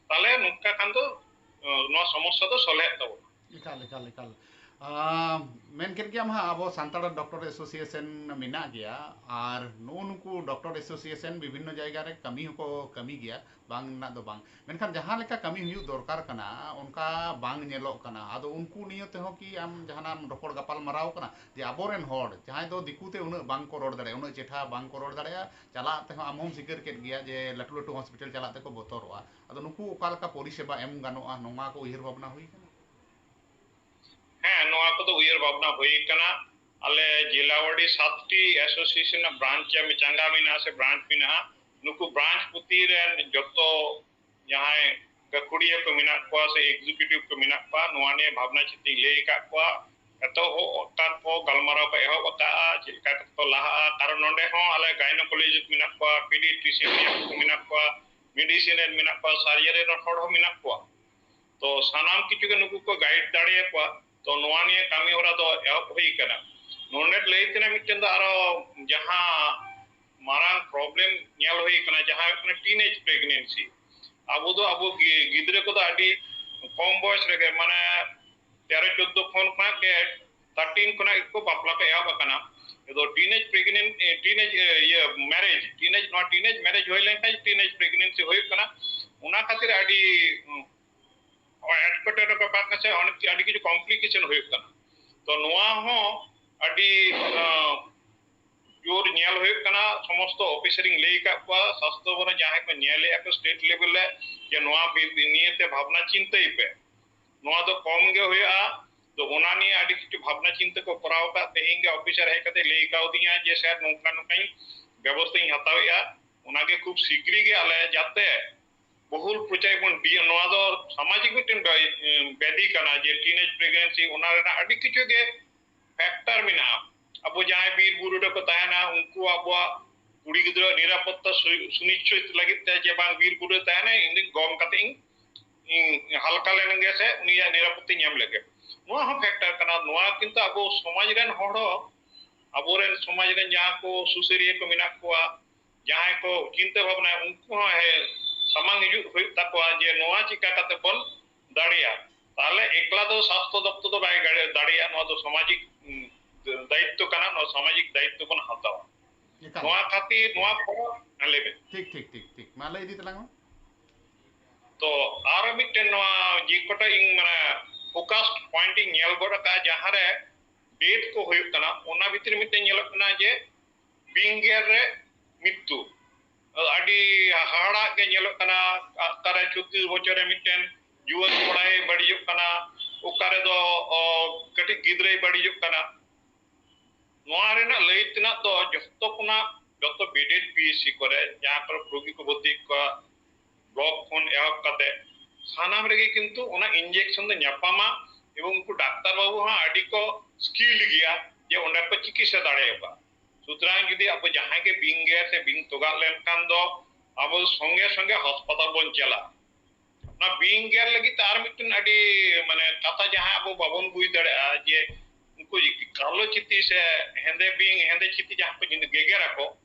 ᱛᱟᱦᱚᱞᱮ ᱱᱚᱝᱠᱟ ᱠᱷᱟᱱ ᱫᱚ, ᱟᱸ, ᱱᱚᱣᱟ ᱥᱚᱢᱚᱥᱥᱟ ᱫᱚ ᱥᱚᱞᱦᱮᱜ ᱛᱟᱵᱚᱱᱟ᱾ ᱮᱠᱟᱞ, ᱮᱠᱟᱞ, ᱮᱠᱟᱞ᱾ ᱟᱸ, ᱢᱮᱱ ᱠᱮᱫ ᱜᱮᱭᱟᱢ ᱦᱟᱸᱜ, ᱟᱵᱚ ᱥᱟᱱᱛᱟᱲ ᱰᱚᱠᱴᱚᱨ ᱮᱥᱳᱥᱤᱭᱮᱥᱚᱱ ᱢᱮᱱᱟᱜ ᱜᱮᱭᱟ, ᱟᱨ ᱱᱩᱜᱼᱩ ᱱᱩᱠᱩ ᱰᱚᱠᱴᱚᱨ ᱮᱥᱳᱥᱤᱭᱮᱥᱚᱱ ᱵᱤᱵᱷᱤᱱᱱᱚ ᱡᱟᱭᱜᱟ ᱨᱮ ᱠᱟᱹᱢᱤ ᱦᱚᱸᱠᱚ ᱠᱟᱹᱢᱤ ᱜᱮᱭᱟ, ᱵᱟᱝ ᱨᱮᱱᱟᱜ ᱫᱚ ᱵᱟᱝ, ᱢᱮᱱᱠᱷᱟᱱ ᱡᱟᱦᱟᱸ ᱞᱮᱠᱟ ᱠᱟᱹᱢᱤ ᱦᱩᱭᱩᱜ ᱫᱚᱨᱠᱟᱨ ᱠᱟᱱᱟ, ᱚᱱᱠᱟ ᱵᱟᱝ ᱧᱮᱞᱚᱜ ᱠᱟᱱᱟ᱾ ᱟᱫᱚ ᱩᱱᱠᱩ ᱱᱤᱭᱮ ᱛᱮᱦᱚᱸ ᱠᱤ ᱟᱢ ᱡᱟᱦᱟᱱᱟᱜ ᱮᱢ ᱨᱚᱯᱚᱲ ᱜᱟᱯᱟᱞ ᱢᱟᱨᱟᱣ ᱠᱟᱱᱟ ᱡᱮ ᱟᱵᱚᱨᱮᱱ ᱦᱚᱲ ᱡᱟᱦᱟᱸᱭ ᱫᱚ ᱫᱤᱠᱩ ᱛᱮ ᱩᱱᱟᱹᱜ ᱵᱟᱝ ᱠᱚ ᱨᱚᱲ ᱫᱟᱲᱮᱭᱟᱜᱼᱟ, ᱩᱱᱟᱹᱜ ᱪᱮᱴᱷᱟ ᱵᱟᱝ ᱠᱚ ᱨᱚᱲ ᱫᱟᱲᱮᱭᱟᱜᱼᱟ, ᱪᱟᱞᱟᱜ ᱛᱮᱦᱚᱸ ᱟᱢ ᱦᱚᱸᱢ ᱥᱤᱠᱟᱹᱨ ᱠᱮᱫ ᱜᱮᱭᱟ ᱡᱮ ᱞᱟᱹᱴᱩ ᱞᱟᱹᱴᱩ ᱦᱚᱥᱯᱤᱴᱟᱞ ᱪᱟᱞᱟᱜ ᱛᱮᱠᱚ ᱵᱚᱛᱚᱨᱚᱜᱼᱟ᱾ ᱟᱫᱚ ᱱᱩᱠᱩ ᱚᱠᱟ ᱞᱮᱠᱟ ᱯᱚᱨᱤᱥᱮᱵᱟ ᱮᱢ ᱜᱟᱱᱚᱜᱼᱟ, ᱱᱚᱣᱟ ᱠᱚ ᱩᱭᱦᱟᱹᱨ ᱵᱷᱟᱵᱽᱱᱟ ᱦᱩᱭ ᱠᱟᱱᱟ? ᱦᱮᱸ, ᱱᱚᱣᱟ ᱠᱚᱫᱚ ᱩᱭᱦᱟᱹᱨ ᱵᱷᱟᱵᱽᱱᱟ ᱦᱩᱭ ᱠᱟᱱᱟ᱾ ᱟᱞᱮ ᱡᱮᱞᱟᱣᱟᱰᱤ ᱥᱟᱛᱴᱤ ᱮᱥᱳᱥᱤᱭᱮᱥᱚᱱ ᱨᱮᱱᱟᱜ ᱵᱨᱟᱧᱪ ᱪᱟᱸᱜᱟ ᱢᱮᱱᱟᱜᱼᱟ ᱥᱮ ᱵᱨᱟᱧᱪ ᱢᱮᱱᱟᱜᱼᱟ, ᱱᱩᱠᱩ ᱵᱨᱟᱧᱪ ᱯᱩᱛᱤ ᱨᱮᱱ ᱡᱚᱛᱚ ᱡᱟᱦᱟᱸᱭ ᱜᱟᱹᱠᱷᱩᱲᱤᱭᱟᱹ ᱠᱚ ᱢᱮᱱᱟᱜ ᱠᱚᱣᱟ ᱥᱮ ᱮᱠᱡᱤᱠᱤᱭᱩᱴᱤᱵᱷ ᱠᱚ ᱢᱮᱱᱟᱜ ᱠᱚᱣᱟ, ᱱᱚᱣᱟ ᱱᱤᱭᱮ ᱵᱷᱟᱵᱽᱱᱟ ᱪᱤᱱᱛᱟᱹᱧ ᱞᱟᱹᱭ ᱟᱠᱟᱫ ᱠᱚᱣᱟ᱾ ᱮᱛᱚᱦᱚᱵ ᱟᱠᱟᱫ ᱠᱚ, ᱜᱟᱞᱢᱟᱨᱟᱣ ᱠᱚ ᱮᱦᱚᱵ ᱟᱠᱟᱫᱼᱟ, ᱪᱮᱫ ᱞᱮᱠᱟ ᱠᱟᱛᱮ ᱠᱚ ᱞᱟᱦᱟᱜᱼᱟ᱾ ᱠᱟᱨᱚᱱ ᱱᱚᱰᱮ ᱦᱚᱸ ᱟᱞᱮ ᱜᱟᱭᱱᱳᱠᱳᱞᱚᱡᱤᱥᱴ ᱢᱮᱱᱟᱜ ᱠᱚᱣᱟ, ᱯᱤᱰᱤᱭᱟᱴᱨᱤᱥᱤᱭᱟᱱ ᱠᱚ ᱢᱮᱱᱟᱜ ᱠᱚᱣᱟ, ᱢᱮᱰᱤᱥᱤᱱ ᱨᱮᱱ ᱢᱮᱱᱟᱜ ᱠᱚᱣᱟ, ᱥᱟᱨᱡᱟᱨᱤ ᱨᱮᱱ ᱦᱚᱲ ᱦᱚᱸ ᱢᱮᱱᱟᱜ ᱠᱚᱣᱟ᱾ ᱛᱚ ᱥᱟᱱᱟᱢ ᱠᱤᱪᱷᱩ ᱜᱮ ᱱᱩᱠᱩ ᱠᱚ ᱜᱟᱭᱤᱰ ᱫᱟᱲᱮᱭᱟᱠᱚᱣᱟ᱾ ᱛᱚ ᱱᱚᱣᱟ ᱱᱤᱭᱮ ᱠᱟᱹᱢᱤ ᱦᱚᱨᱟ ᱫᱚ ᱮᱦᱚᱵ ᱦᱩᱭ ᱟᱠᱟᱱᱟ᱾ ᱱᱚᱰᱮ ᱞᱟᱹᱭ ᱛᱮᱱᱟᱜ ᱢᱤᱫᱴᱮᱱ ᱫᱚ ᱟᱨᱚ ᱡᱟᱦᱟᱸ ᱢᱟᱨᱟᱝ ᱯᱨᱚᱵᱞᱮᱢ ᱧᱮᱞ ᱦᱩᱭ ᱟᱠᱟᱱᱟ, ᱡᱟᱦᱟᱸ ᱦᱩᱭᱩᱜ ᱠᱟᱱᱟ ᱴᱤᱱᱮᱡᱽ ᱯᱨᱮᱜᱱᱮᱱᱥᱤ᱾ ᱟᱵᱚ ᱫᱚ ᱟᱵᱚ ᱜᱤ-, ᱜᱤᱫᱽᱨᱟᱹ ᱠᱚᱫᱚ ᱟᱹᱰᱤ ᱠᱚᱢ ᱵᱚᱭᱮᱥ ᱨᱮᱜᱮ, ᱢᱟᱱᱮ ᱛᱮᱨᱚ ᱪᱳᱫᱽᱫᱳ ᱠᱷᱚᱱ ᱠᱷᱚᱱᱟᱜ ᱜᱮ, ᱛᱷᱟᱨᱴᱤᱱ ᱠᱷᱚᱱᱟᱜ ᱜᱮᱠᱚ ᱵᱟᱯᱞᱟ ᱠᱚ ᱮᱦᱚᱵ ᱟᱠᱟᱱᱟ᱾ ᱟᱫᱚ ᱴᱤᱱᱮᱡᱽ ᱯᱨᱮᱜᱱᱮᱱ-, ᱮ, ᱴᱤᱱᱮᱡᱽ, ᱮ, ᱤᱭᱟᱹ, ᱢᱮᱨᱮᱡᱽ, ᱴᱤᱱᱮᱡᱽ, ᱱᱚᱣᱟ ᱴᱤᱱᱮᱡᱽ ᱢᱮᱨᱮᱡᱽ ᱦᱩᱭ ᱞᱮᱱᱠᱷᱟᱱ ᱴᱤᱱᱮᱡᱽ ᱯᱨᱮᱜᱱᱮᱱᱥᱤ ᱦᱩᱭᱩᱜ ᱠᱟᱱᱟ᱾ ᱚᱱᱟ ᱠᱷᱟᱹᱛᱤᱨ ᱟᱹᱰᱤ, ᱩᱸ, ᱮᱴᱠᱮᱴᱚᱬᱮ ᱠᱚ ᱯᱟᱲᱟᱜ ᱠᱟᱱᱟ ᱥᱮ ᱚᱱᱮᱠ ᱟᱹᱰᱤ ᱠᱤᱪᱷᱩ ᱠᱚᱢᱯᱞᱤᱠᱮᱥᱚᱱ ᱦᱩᱭᱩᱜ ᱠᱟᱱᱟ᱾ ᱛᱚ ᱱᱚᱣᱟ ᱦᱚᱸ ᱟᱹᱰᱤ ᱡᱳᱨ ᱧᱮᱞ ᱦᱩᱭᱩᱜ ᱠᱟᱱᱟ᱾ ᱥᱚᱢᱚᱥᱛᱚ ᱚᱯᱷᱤᱥᱟᱨᱤᱧ ᱞᱟᱹᱭ ᱟᱠᱟᱫ ᱠᱚᱣᱟ, ᱥᱟᱥᱛᱷᱚ ᱵᱷᱚᱵᱚᱱ ᱨᱮ ᱡᱟᱦᱟᱸᱭ ᱠᱚ ᱧᱮᱞᱮᱫᱼᱟ ᱠᱚ ᱥᱴᱮᱴ ᱞᱮᱵᱮᱞ ᱨᱮ, ᱡᱮ ᱱᱚᱣᱟ ᱱᱤᱭᱮᱛᱮ ᱵᱷᱟᱵᱽᱱᱟ ᱪᱤᱱᱛᱟᱹᱭ ᱯᱮ, ᱱᱚᱣᱟ ᱫᱚ ᱠᱚᱢ ᱜᱮ ᱦᱩᱭᱩᱜᱼᱟ᱾ ᱛᱚ ᱚᱱᱟ ᱱᱤᱭᱮ ᱟᱹᱰᱤ ᱠᱤᱪᱷᱩ ᱵᱷᱟᱵᱽᱱᱟ ᱪᱤᱱᱛᱟᱹ ᱠᱚ ᱠᱚᱨᱟᱣ ᱟᱠᱟᱫ᱾ ᱛᱮᱦᱮᱧ ᱜᱮ ᱚᱯᱷᱤᱥᱟᱨ ᱦᱮᱡ ᱠᱟᱛᱮ ᱞᱟᱹᱭ ᱠᱟᱣᱫᱤᱧᱟ ᱡᱮ ᱥᱮᱨ, ᱱᱚᱝᱠᱟ ᱱᱚᱝᱠᱟᱧ ᱵᱮᱵᱚᱥᱛᱷᱟᱧ ᱦᱟᱛᱟᱣᱮᱫᱼᱟ᱾ ᱚᱱᱟᱜᱮ ᱠᱷᱩᱵ ᱥᱤᱜᱽᱨᱤ ᱜᱮ ᱟᱞᱮ ᱡᱟᱛᱮ ᱵᱚᱦᱩᱞ ᱯᱨᱚᱪᱟᱨ ᱵᱚᱱ ᱵᱤ-, ᱱᱚᱣᱟ ᱫᱚ ᱥᱟᱢᱟᱡᱤᱠ ᱢᱤᱫᱴᱮᱱ ᱵᱮ-, ᱵᱮᱫᱷᱤ ᱠᱟᱱᱟ ᱡᱮ ᱴᱤᱱᱮᱡᱽ ᱯᱨᱮᱜᱱᱮᱱᱥᱤ, ᱚᱱᱟ ᱨᱮᱱᱟᱜ ᱟᱹᱰᱤ ᱠᱤᱪᱷᱩ ᱜᱮ ᱯᱷᱮᱠᱴᱟᱨ ᱢᱮᱱᱟᱜᱼᱟ᱾ ᱟᱵᱚ ᱡᱟᱦᱟᱸᱭ ᱵᱤᱨ ᱵᱩᱨᱩ ᱨᱮᱠᱚ ᱛᱟᱦᱮᱱᱟ, ᱩᱱᱠᱩ ᱟᱵᱚᱣᱟᱜ ᱠᱩᱲᱤ ᱜᱤᱫᱽᱨᱟᱹ ᱱᱤᱨᱟᱯᱚᱛᱛᱟ ᱥᱩ-, ᱥᱩᱱᱤᱥᱪᱤᱛ ᱞᱟᱹᱜᱤᱫ ᱛᱮ ᱡᱮ ᱵᱟᱝ ᱵᱤᱨ ᱵᱩᱨᱩ ᱨᱮ ᱛᱟᱦᱮᱱᱟᱭ, ᱤᱧ ᱫᱚᱧ ᱜᱚᱝ ᱠᱟᱛᱮ ᱤᱧ, ᱤᱧ ᱦᱟᱞᱠᱟ ᱞᱮᱱ ᱜᱮ ᱥᱮ ᱩᱱᱤᱭᱟᱜ ᱱᱤᱨᱟᱯᱚᱛᱛᱟᱧ ᱮᱢ ᱞᱮᱜᱮ, ᱱᱚᱣᱟ ᱦᱚᱸ ᱯᱷᱮᱠᱴᱟᱨ ᱠᱟᱱᱟ᱾ ᱱᱚᱣᱟ ᱠᱤᱱᱛᱩ ᱟᱵᱚ ᱥᱚᱢᱟᱡᱽ ᱨᱮᱱ ᱦᱚᱲ ᱦᱚᱸ, ᱟᱵᱚᱨᱮᱱ ᱥᱚᱢᱟᱡᱽ ᱨᱮᱱ ᱡᱟᱦᱟᱸ ᱠᱚ ᱥᱩᱥᱟᱹᱨᱤᱭᱟᱹ ᱠᱚ ᱢᱮᱱᱟᱜ ᱠᱚᱣᱟ, ᱡᱟᱦᱟᱸᱭ ᱠᱚ ᱪᱤᱱᱛᱟᱹ ᱵᱷᱟᱵᱽᱱᱟᱭᱟ, ᱩᱱᱠᱩ ᱦᱚᱸ ᱦᱮ-, ᱥᱟᱢᱟᱝ ᱦᱤᱡᱩᱜ ᱦᱩᱭᱩᱜ ᱛᱟᱠᱚᱣᱟ ᱡᱮ ᱱᱚᱣᱟ ᱪᱤᱠᱟ ᱠᱟᱛᱮ ᱵᱚᱱ ᱫᱟᱲᱮᱭᱟᱜᱼᱟ᱾ ᱛᱟᱦᱞᱮ ᱮᱠᱞᱟ ᱫᱚ ᱥᱟᱥᱛᱷᱚ ᱫᱚᱯᱛᱚᱨ ᱫᱚ ᱵᱟᱭ ᱫᱟᱲᱮ-, ᱫᱟᱲᱮᱭᱟᱜᱼᱟ᱾ ᱱᱚᱣᱟ ᱫᱚ ᱥᱟᱢᱟᱡᱤᱠ, ᱩᱢ, ᱫᱟᱭᱤᱛᱛᱚ ᱠᱟᱱᱟ, ᱱᱚᱣᱟ ᱥᱟᱢᱟᱡᱤᱠ ᱫᱟᱭᱤᱛᱛᱚ ᱵᱚᱱ ᱦᱟᱛᱟᱣᱟ᱾ ᱮᱠᱟᱞ᱾ ᱱᱚᱣᱟ ᱠᱷᱟᱹᱛᱤᱨ ᱱᱚᱣᱟ ᱠᱚ, ᱦᱮᱸ, ᱞᱟᱹᱭ ᱵᱮᱱ᱾ ᱴᱷᱤᱠ, ᱴᱷᱤᱠ, ᱴᱷᱤᱠ, ᱴᱷᱤᱠ᱾ ᱢᱟ ᱞᱟᱹᱭ ᱤᱫᱤ ᱛᱟᱞᱟᱝ ᱢᱮ᱾ ᱛᱚ ᱟᱨᱚ ᱢᱤᱫᱴᱮᱱ ᱱᱚᱣᱟ ᱡᱮ ᱠᱚᱴᱟ ᱤᱧ ᱢᱟᱱᱮ ᱯᱷᱳᱠᱟᱥᱰ ᱯᱚᱭᱮᱱᱴ ᱤᱧ ᱧᱮᱞ ᱜᱚᱫ ᱟᱠᱟᱫᱼᱟ, ᱡᱟᱦᱟᱸ ᱨᱮ ᱰᱮᱛᱷ ᱠᱚ ᱦᱩᱭᱩᱜ ᱠᱟᱱᱟ, ᱚᱱᱟ ᱵᱷᱤᱛᱨᱤ ᱢᱤᱫᱴᱮᱱ ᱧᱮᱞᱚᱜ ᱠᱟᱱᱟ ᱡᱮ ᱵᱤᱧ ᱜᱮᱨ ᱨᱮ ᱢᱤᱛᱛᱩ᱾ ᱟᱹᱰᱤ ᱦᱟᱦᱟᱲᱟᱜ ᱜᱮ ᱧᱮᱞᱚᱜ ᱠᱟᱱᱟ᱾ ᱚᱠᱟᱨᱮ ᱪᱷᱚᱛᱨᱤᱥ ᱵᱚᱪᱷᱚᱨ ᱨᱮ ᱢᱤᱫᱴᱮᱱ ᱡᱩᱣᱟᱹᱱ ᱠᱚᱲᱟᱭ ᱵᱟᱹᱲᱤᱡᱚᱜ ᱠᱟᱱᱟ, ᱚᱠᱟ ᱨᱮᱫᱚ, ᱚ, ᱠᱟᱹᱴᱤᱡ ᱜᱤᱫᱽᱨᱟᱹᱭ ᱵᱟᱹᱲᱤᱡᱚᱜ ᱠᱟᱱᱟ᱾ ᱱᱚᱣᱟ ᱨᱮᱱᱟᱜ ᱞᱟᱹᱭ ᱛᱮᱱᱟᱜ ᱫᱚ ᱡᱚᱛᱚ ᱠᱷᱚᱱᱟᱜ, ᱡᱚᱛᱚ ᱵᱤᱰᱮᱰ ᱯᱤ ᱮᱭᱤᱪ ᱥᱤ ᱠᱚᱨᱮ ᱡᱟᱦᱟᱸ ᱠᱚᱨᱮ ᱨᱩᱜᱤ ᱠᱚ ᱵᱷᱚᱨᱛᱤ ᱠᱚᱣᱟ, ᱵᱞᱚᱠ ᱠᱷᱚᱱ ᱮᱦᱚᱵ ᱠᱟᱛᱮ ᱥᱟᱱᱟᱢ ᱨᱮᱜᱮ ᱠᱤᱱᱛᱩ ᱚᱱᱟ ᱤᱱᱡᱮᱠᱥᱚᱱ ᱫᱚ ᱧᱟᱯᱟᱢᱟ᱾ ᱮᱵᱚᱝ ᱩᱱᱠᱩ ᱰᱟᱠᱛᱟᱨ ᱵᱟᱹᱵᱩ ᱦᱚᱸ ᱟᱹᱰᱤ ᱠᱚ ᱥᱠᱤᱞᱰ ᱜᱮᱭᱟ ᱡᱮ ᱚᱸᱰᱮ ᱠᱚ ᱪᱤᱠᱤᱛᱥᱟ ᱫᱟᱲᱮᱭᱟᱠᱚᱣᱟ᱾ ᱥᱩᱛᱚᱨᱟᱝ ᱡᱩᱫᱤ ᱟᱵᱚ ᱡᱟᱦᱟᱸᱭ ᱜᱮ ᱵᱤᱧ ᱜᱮᱨ ᱥᱮ ᱵᱤᱧ ᱛᱚᱜᱟᱜ ᱞᱮᱱᱠᱷᱟᱱ ᱫᱚ ᱟᱵᱚ ᱥᱚᱸᱜᱮ ᱥᱚᱸᱜᱮ ᱦᱟᱥᱯᱟᱛᱟᱞ ᱵᱚᱱ ᱪᱟᱞᱟᱜᱼᱟ᱾ ᱚᱱᱟ ᱵᱤᱧ ᱜᱮᱨ ᱞᱟᱹᱜᱤᱫ ᱛᱮ ᱟᱨ ᱢᱤᱫᱴᱮᱱ ᱟᱹᱰᱤ, ᱢᱟᱱᱮ, ᱠᱟᱛᱷᱟ ᱡᱟᱦᱟᱸ ᱟᱵᱚ ᱵᱟᱵᱚᱱ ᱵᱩᱡᱽ ᱫᱟᱲᱮᱭᱟᱜᱼᱟ ᱡᱮ ᱩᱱᱠᱩ ᱠᱟᱞᱚ ᱪᱤᱛᱤ ᱥᱮ ᱦᱮᱸᱫᱮ ᱵᱤᱧ, ᱦᱮᱸᱫᱮ ᱪᱤᱛᱤ ᱡᱟᱦᱟᱸ ᱠᱚ ᱡᱤᱱ-, ᱜᱮᱜᱮᱨ ᱟᱠᱚ,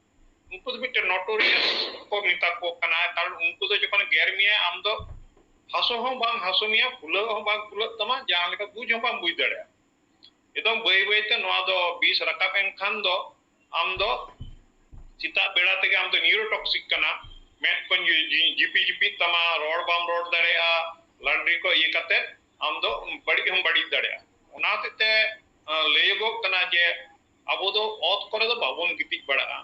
ᱩᱱᱠᱩ ᱫᱚ ᱢᱤᱫᱴᱮᱱ ᱱᱚᱴᱳᱨᱤᱭᱟᱥ ᱠᱚ ᱢᱮᱛᱟ ᱠᱚ ᱠᱟᱱᱟ, ᱠᱟᱨᱚᱱ ᱩᱱᱠᱩ ᱫᱚ ᱡᱚᱠᱷᱚᱱ ᱜᱮᱨ ᱢᱮᱭᱟ ᱟᱢ ᱫᱚ ᱦᱟᱹᱥᱩ ᱦᱚᱸ ᱵᱟᱝ ᱦᱟᱹᱥᱩ ᱢᱮᱭᱟ, ᱯᱷᱩᱞᱟᱹᱣ ᱦᱚᱸ ᱵᱟᱝ ᱯᱷᱩᱞᱟᱹᱜ ᱛᱟᱢᱟ, ᱡᱟᱦᱟᱸ ᱞᱮᱠᱟ ᱵᱩᱡᱽ ᱦᱚᱸ ᱵᱟᱢ ᱵᱩᱡᱽ ᱫᱟᱲᱮᱭᱟᱜᱼᱟ᱾ ᱮᱠᱫᱚᱢ ᱵᱟᱹᱭ ᱵᱟᱹᱭ ᱛᱮ ᱱᱚᱣᱟ ᱫᱚ ᱵᱤᱥ ᱨᱟᱠᱟᱵ ᱮᱱ ᱠᱷᱟᱱ ᱫᱚ ᱟᱢ ᱫᱚ ᱥᱮᱛᱟᱜ ᱵᱮᱲᱟ ᱛᱮᱜᱮ ᱟᱢ ᱫᱚ ᱱᱤᱭᱩᱨᱳᱴᱚᱠᱥᱤᱠ ᱠᱟᱱᱟ, ᱢᱮᱫ ᱠᱚ ᱡᱤ-, ᱡᱤ-, ᱡᱤᱯᱤ ᱡᱤᱯᱤᱜ ᱛᱟᱢᱟ, ᱨᱚᱲ ᱵᱟᱢ ᱨᱚᱲ ᱫᱟᱲᱮᱭᱟᱜᱼᱟ, ᱞᱟᱱᱰᱨᱤ ᱠᱚ ᱤᱭᱟᱹ ᱠᱟᱛᱮ ᱟᱢ ᱫᱚ ᱵᱟᱹᱲᱤᱡ ᱦᱚᱸᱢ ᱵᱟᱹᱲᱤᱡ ᱫᱟᱲᱮᱭᱟᱜᱼᱟ᱾ ᱚᱱᱟ ᱦᱚᱛᱮᱡ ᱛᱮ, ᱟᱸ, ᱞᱟᱹᱭᱚᱜᱚᱜ ᱠᱟᱱᱟ ᱡᱮ ᱟᱵᱚ ᱫᱚ ᱚᱛ ᱠᱚᱨᱮ ᱫᱚ ᱵᱟᱵᱚᱱ ᱜᱤᱛᱤᱡ ᱵᱟᱲᱟᱜᱼᱟ᱾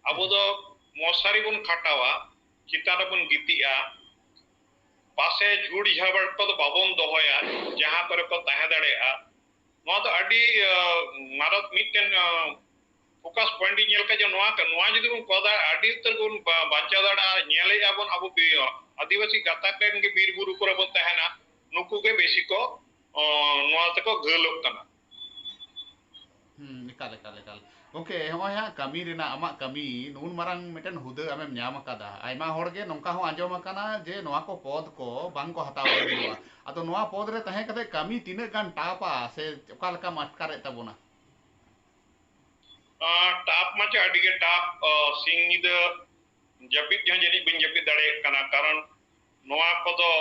ᱟᱵᱚ ᱫᱚ ᱢᱚᱥᱟᱨᱤ ᱵᱚᱱ ᱠᱷᱟᱴᱟᱣᱟ, ᱪᱮᱛᱟᱱ ᱨᱮᱵᱚᱱ ᱜᱤᱛᱤᱡᱼᱟ᱾ ᱯᱟᱥᱮ ᱡᱷᱩᱲ ᱡᱷᱟᱵᱟᱲ ᱠᱚᱫᱚ ᱵᱟᱵᱚᱱ ᱫᱚᱦᱚᱭᱟ, ᱡᱟᱦᱟᱸ ᱠᱚᱨᱮ ᱠᱚ ᱛᱟᱦᱮᱸ ᱫᱟᱲᱮᱭᱟᱜᱼᱟ᱾ ᱱᱚᱣᱟ ᱫᱚ ᱟᱹᱰᱤ, ᱟᱸ, ᱢᱟᱨᱟᱝ ᱢᱤᱫᱴᱮᱱ, ᱟᱸ, focus point ᱤᱧ ᱧᱮᱞ ᱠᱟᱜ ᱡᱮ ᱱᱚᱣᱟ ᱠᱟ-, ᱱᱚᱣᱟ ᱡᱩᱫᱤ ᱵᱚᱱ ᱠᱚᱨᱟᱣ ᱫᱟᱲᱮᱭᱟᱜᱼᱟ, ᱟᱹᱰᱤ ᱩᱛᱟᱹᱨ ᱵᱚᱱ ᱵᱟ-, ᱵᱟᱧᱪᱟᱣ ᱫᱟᱲᱮᱭᱟᱜᱼᱟ᱾ ᱧᱮᱞᱮᱫᱼᱟ ᱵᱚᱱ ᱟᱵᱚ ᱵᱤ-, ᱟᱹᱫᱤᱵᱟᱹᱥᱤ ᱜᱟᱛᱟᱠ ᱨᱮᱱ ᱜᱮ ᱵᱤᱨ ᱵᱩᱨᱩ ᱠᱚᱨᱮ ᱵᱚᱱ ᱛᱟᱦᱮᱱᱟ, ᱱᱩᱠᱩ ᱜᱮ ᱵᱮᱥᱤ ᱠᱚ, ᱚᱸ, ᱱᱚᱣᱟ ᱛᱮᱠᱚ ᱜᱷᱟᱹᱞᱚᱜ ᱠᱟᱱᱟ᱾ ᱦᱩᱸ, ᱮᱠᱟᱞ, ᱮᱠᱟᱞ, ᱮᱠᱟᱞ᱾ ᱜᱚᱝᱠᱮ, ᱦᱚᱸᱜᱼᱚᱭ ᱦᱟᱸᱜ ᱠᱟᱹᱢᱤ ᱨᱮᱱᱟᱜ, ᱟᱢᱟᱜ ᱠᱟᱹᱢᱤ, ᱱᱩᱱ ᱢᱟᱨᱟᱝ ᱢᱤᱫᱴᱮᱱ ᱦᱩᱫᱟᱹ ᱟᱢᱮᱢ ᱧᱟᱢ ᱟᱠᱟᱫᱟ᱾ ᱟᱭᱢᱟ ᱦᱚᱲ ᱜᱮ ᱱᱚᱝᱠᱟ ᱦᱚᱸ ᱟᱸᱡᱚᱢ ᱟᱠᱟᱱᱟ ᱡᱮ ᱱᱚᱣᱟ ᱠᱚ ᱯᱚᱫᱽ ᱠᱚ ᱵᱟᱝ ᱠᱚ ᱦᱟᱛᱟᱣ ᱞᱟᱹᱜᱤᱫᱚᱜᱼᱟ᱾ ᱟᱫᱚ ᱱᱚᱣᱟ ᱯᱚᱫᱽ ᱨᱮ ᱛᱟᱦᱮᱸ ᱠᱟᱛᱮ ᱠᱟᱹᱢᱤ ᱛᱤᱱᱟᱹᱜ ᱜᱟᱱ ᱴᱟᱯᱟ ᱥᱮ ᱚᱠᱟ ᱞᱮᱠᱟᱢ ᱟᱴᱠᱟᱨᱮᱫ ᱛᱟᱵᱚᱱᱟ? ᱟᱸ, ᱴᱟᱯ ᱢᱟᱪᱮ ᱟᱹᱰᱤ ᱜᱮ ᱴᱟᱯ᱾ ᱟᱸ, ᱥᱤᱧ ᱧᱤᱫᱟᱹ ᱡᱟᱹᱯᱤᱫ ᱦᱚᱸ ᱡᱟᱹᱱᱤᱡ ᱵᱟᱹᱧ ᱡᱟᱹᱯᱤᱫ ᱫᱟᱲᱮᱭᱟᱜ ᱠᱟᱱᱟ, ᱠᱟᱨᱚᱱ ᱱᱚᱣᱟ ᱠᱚᱫᱚ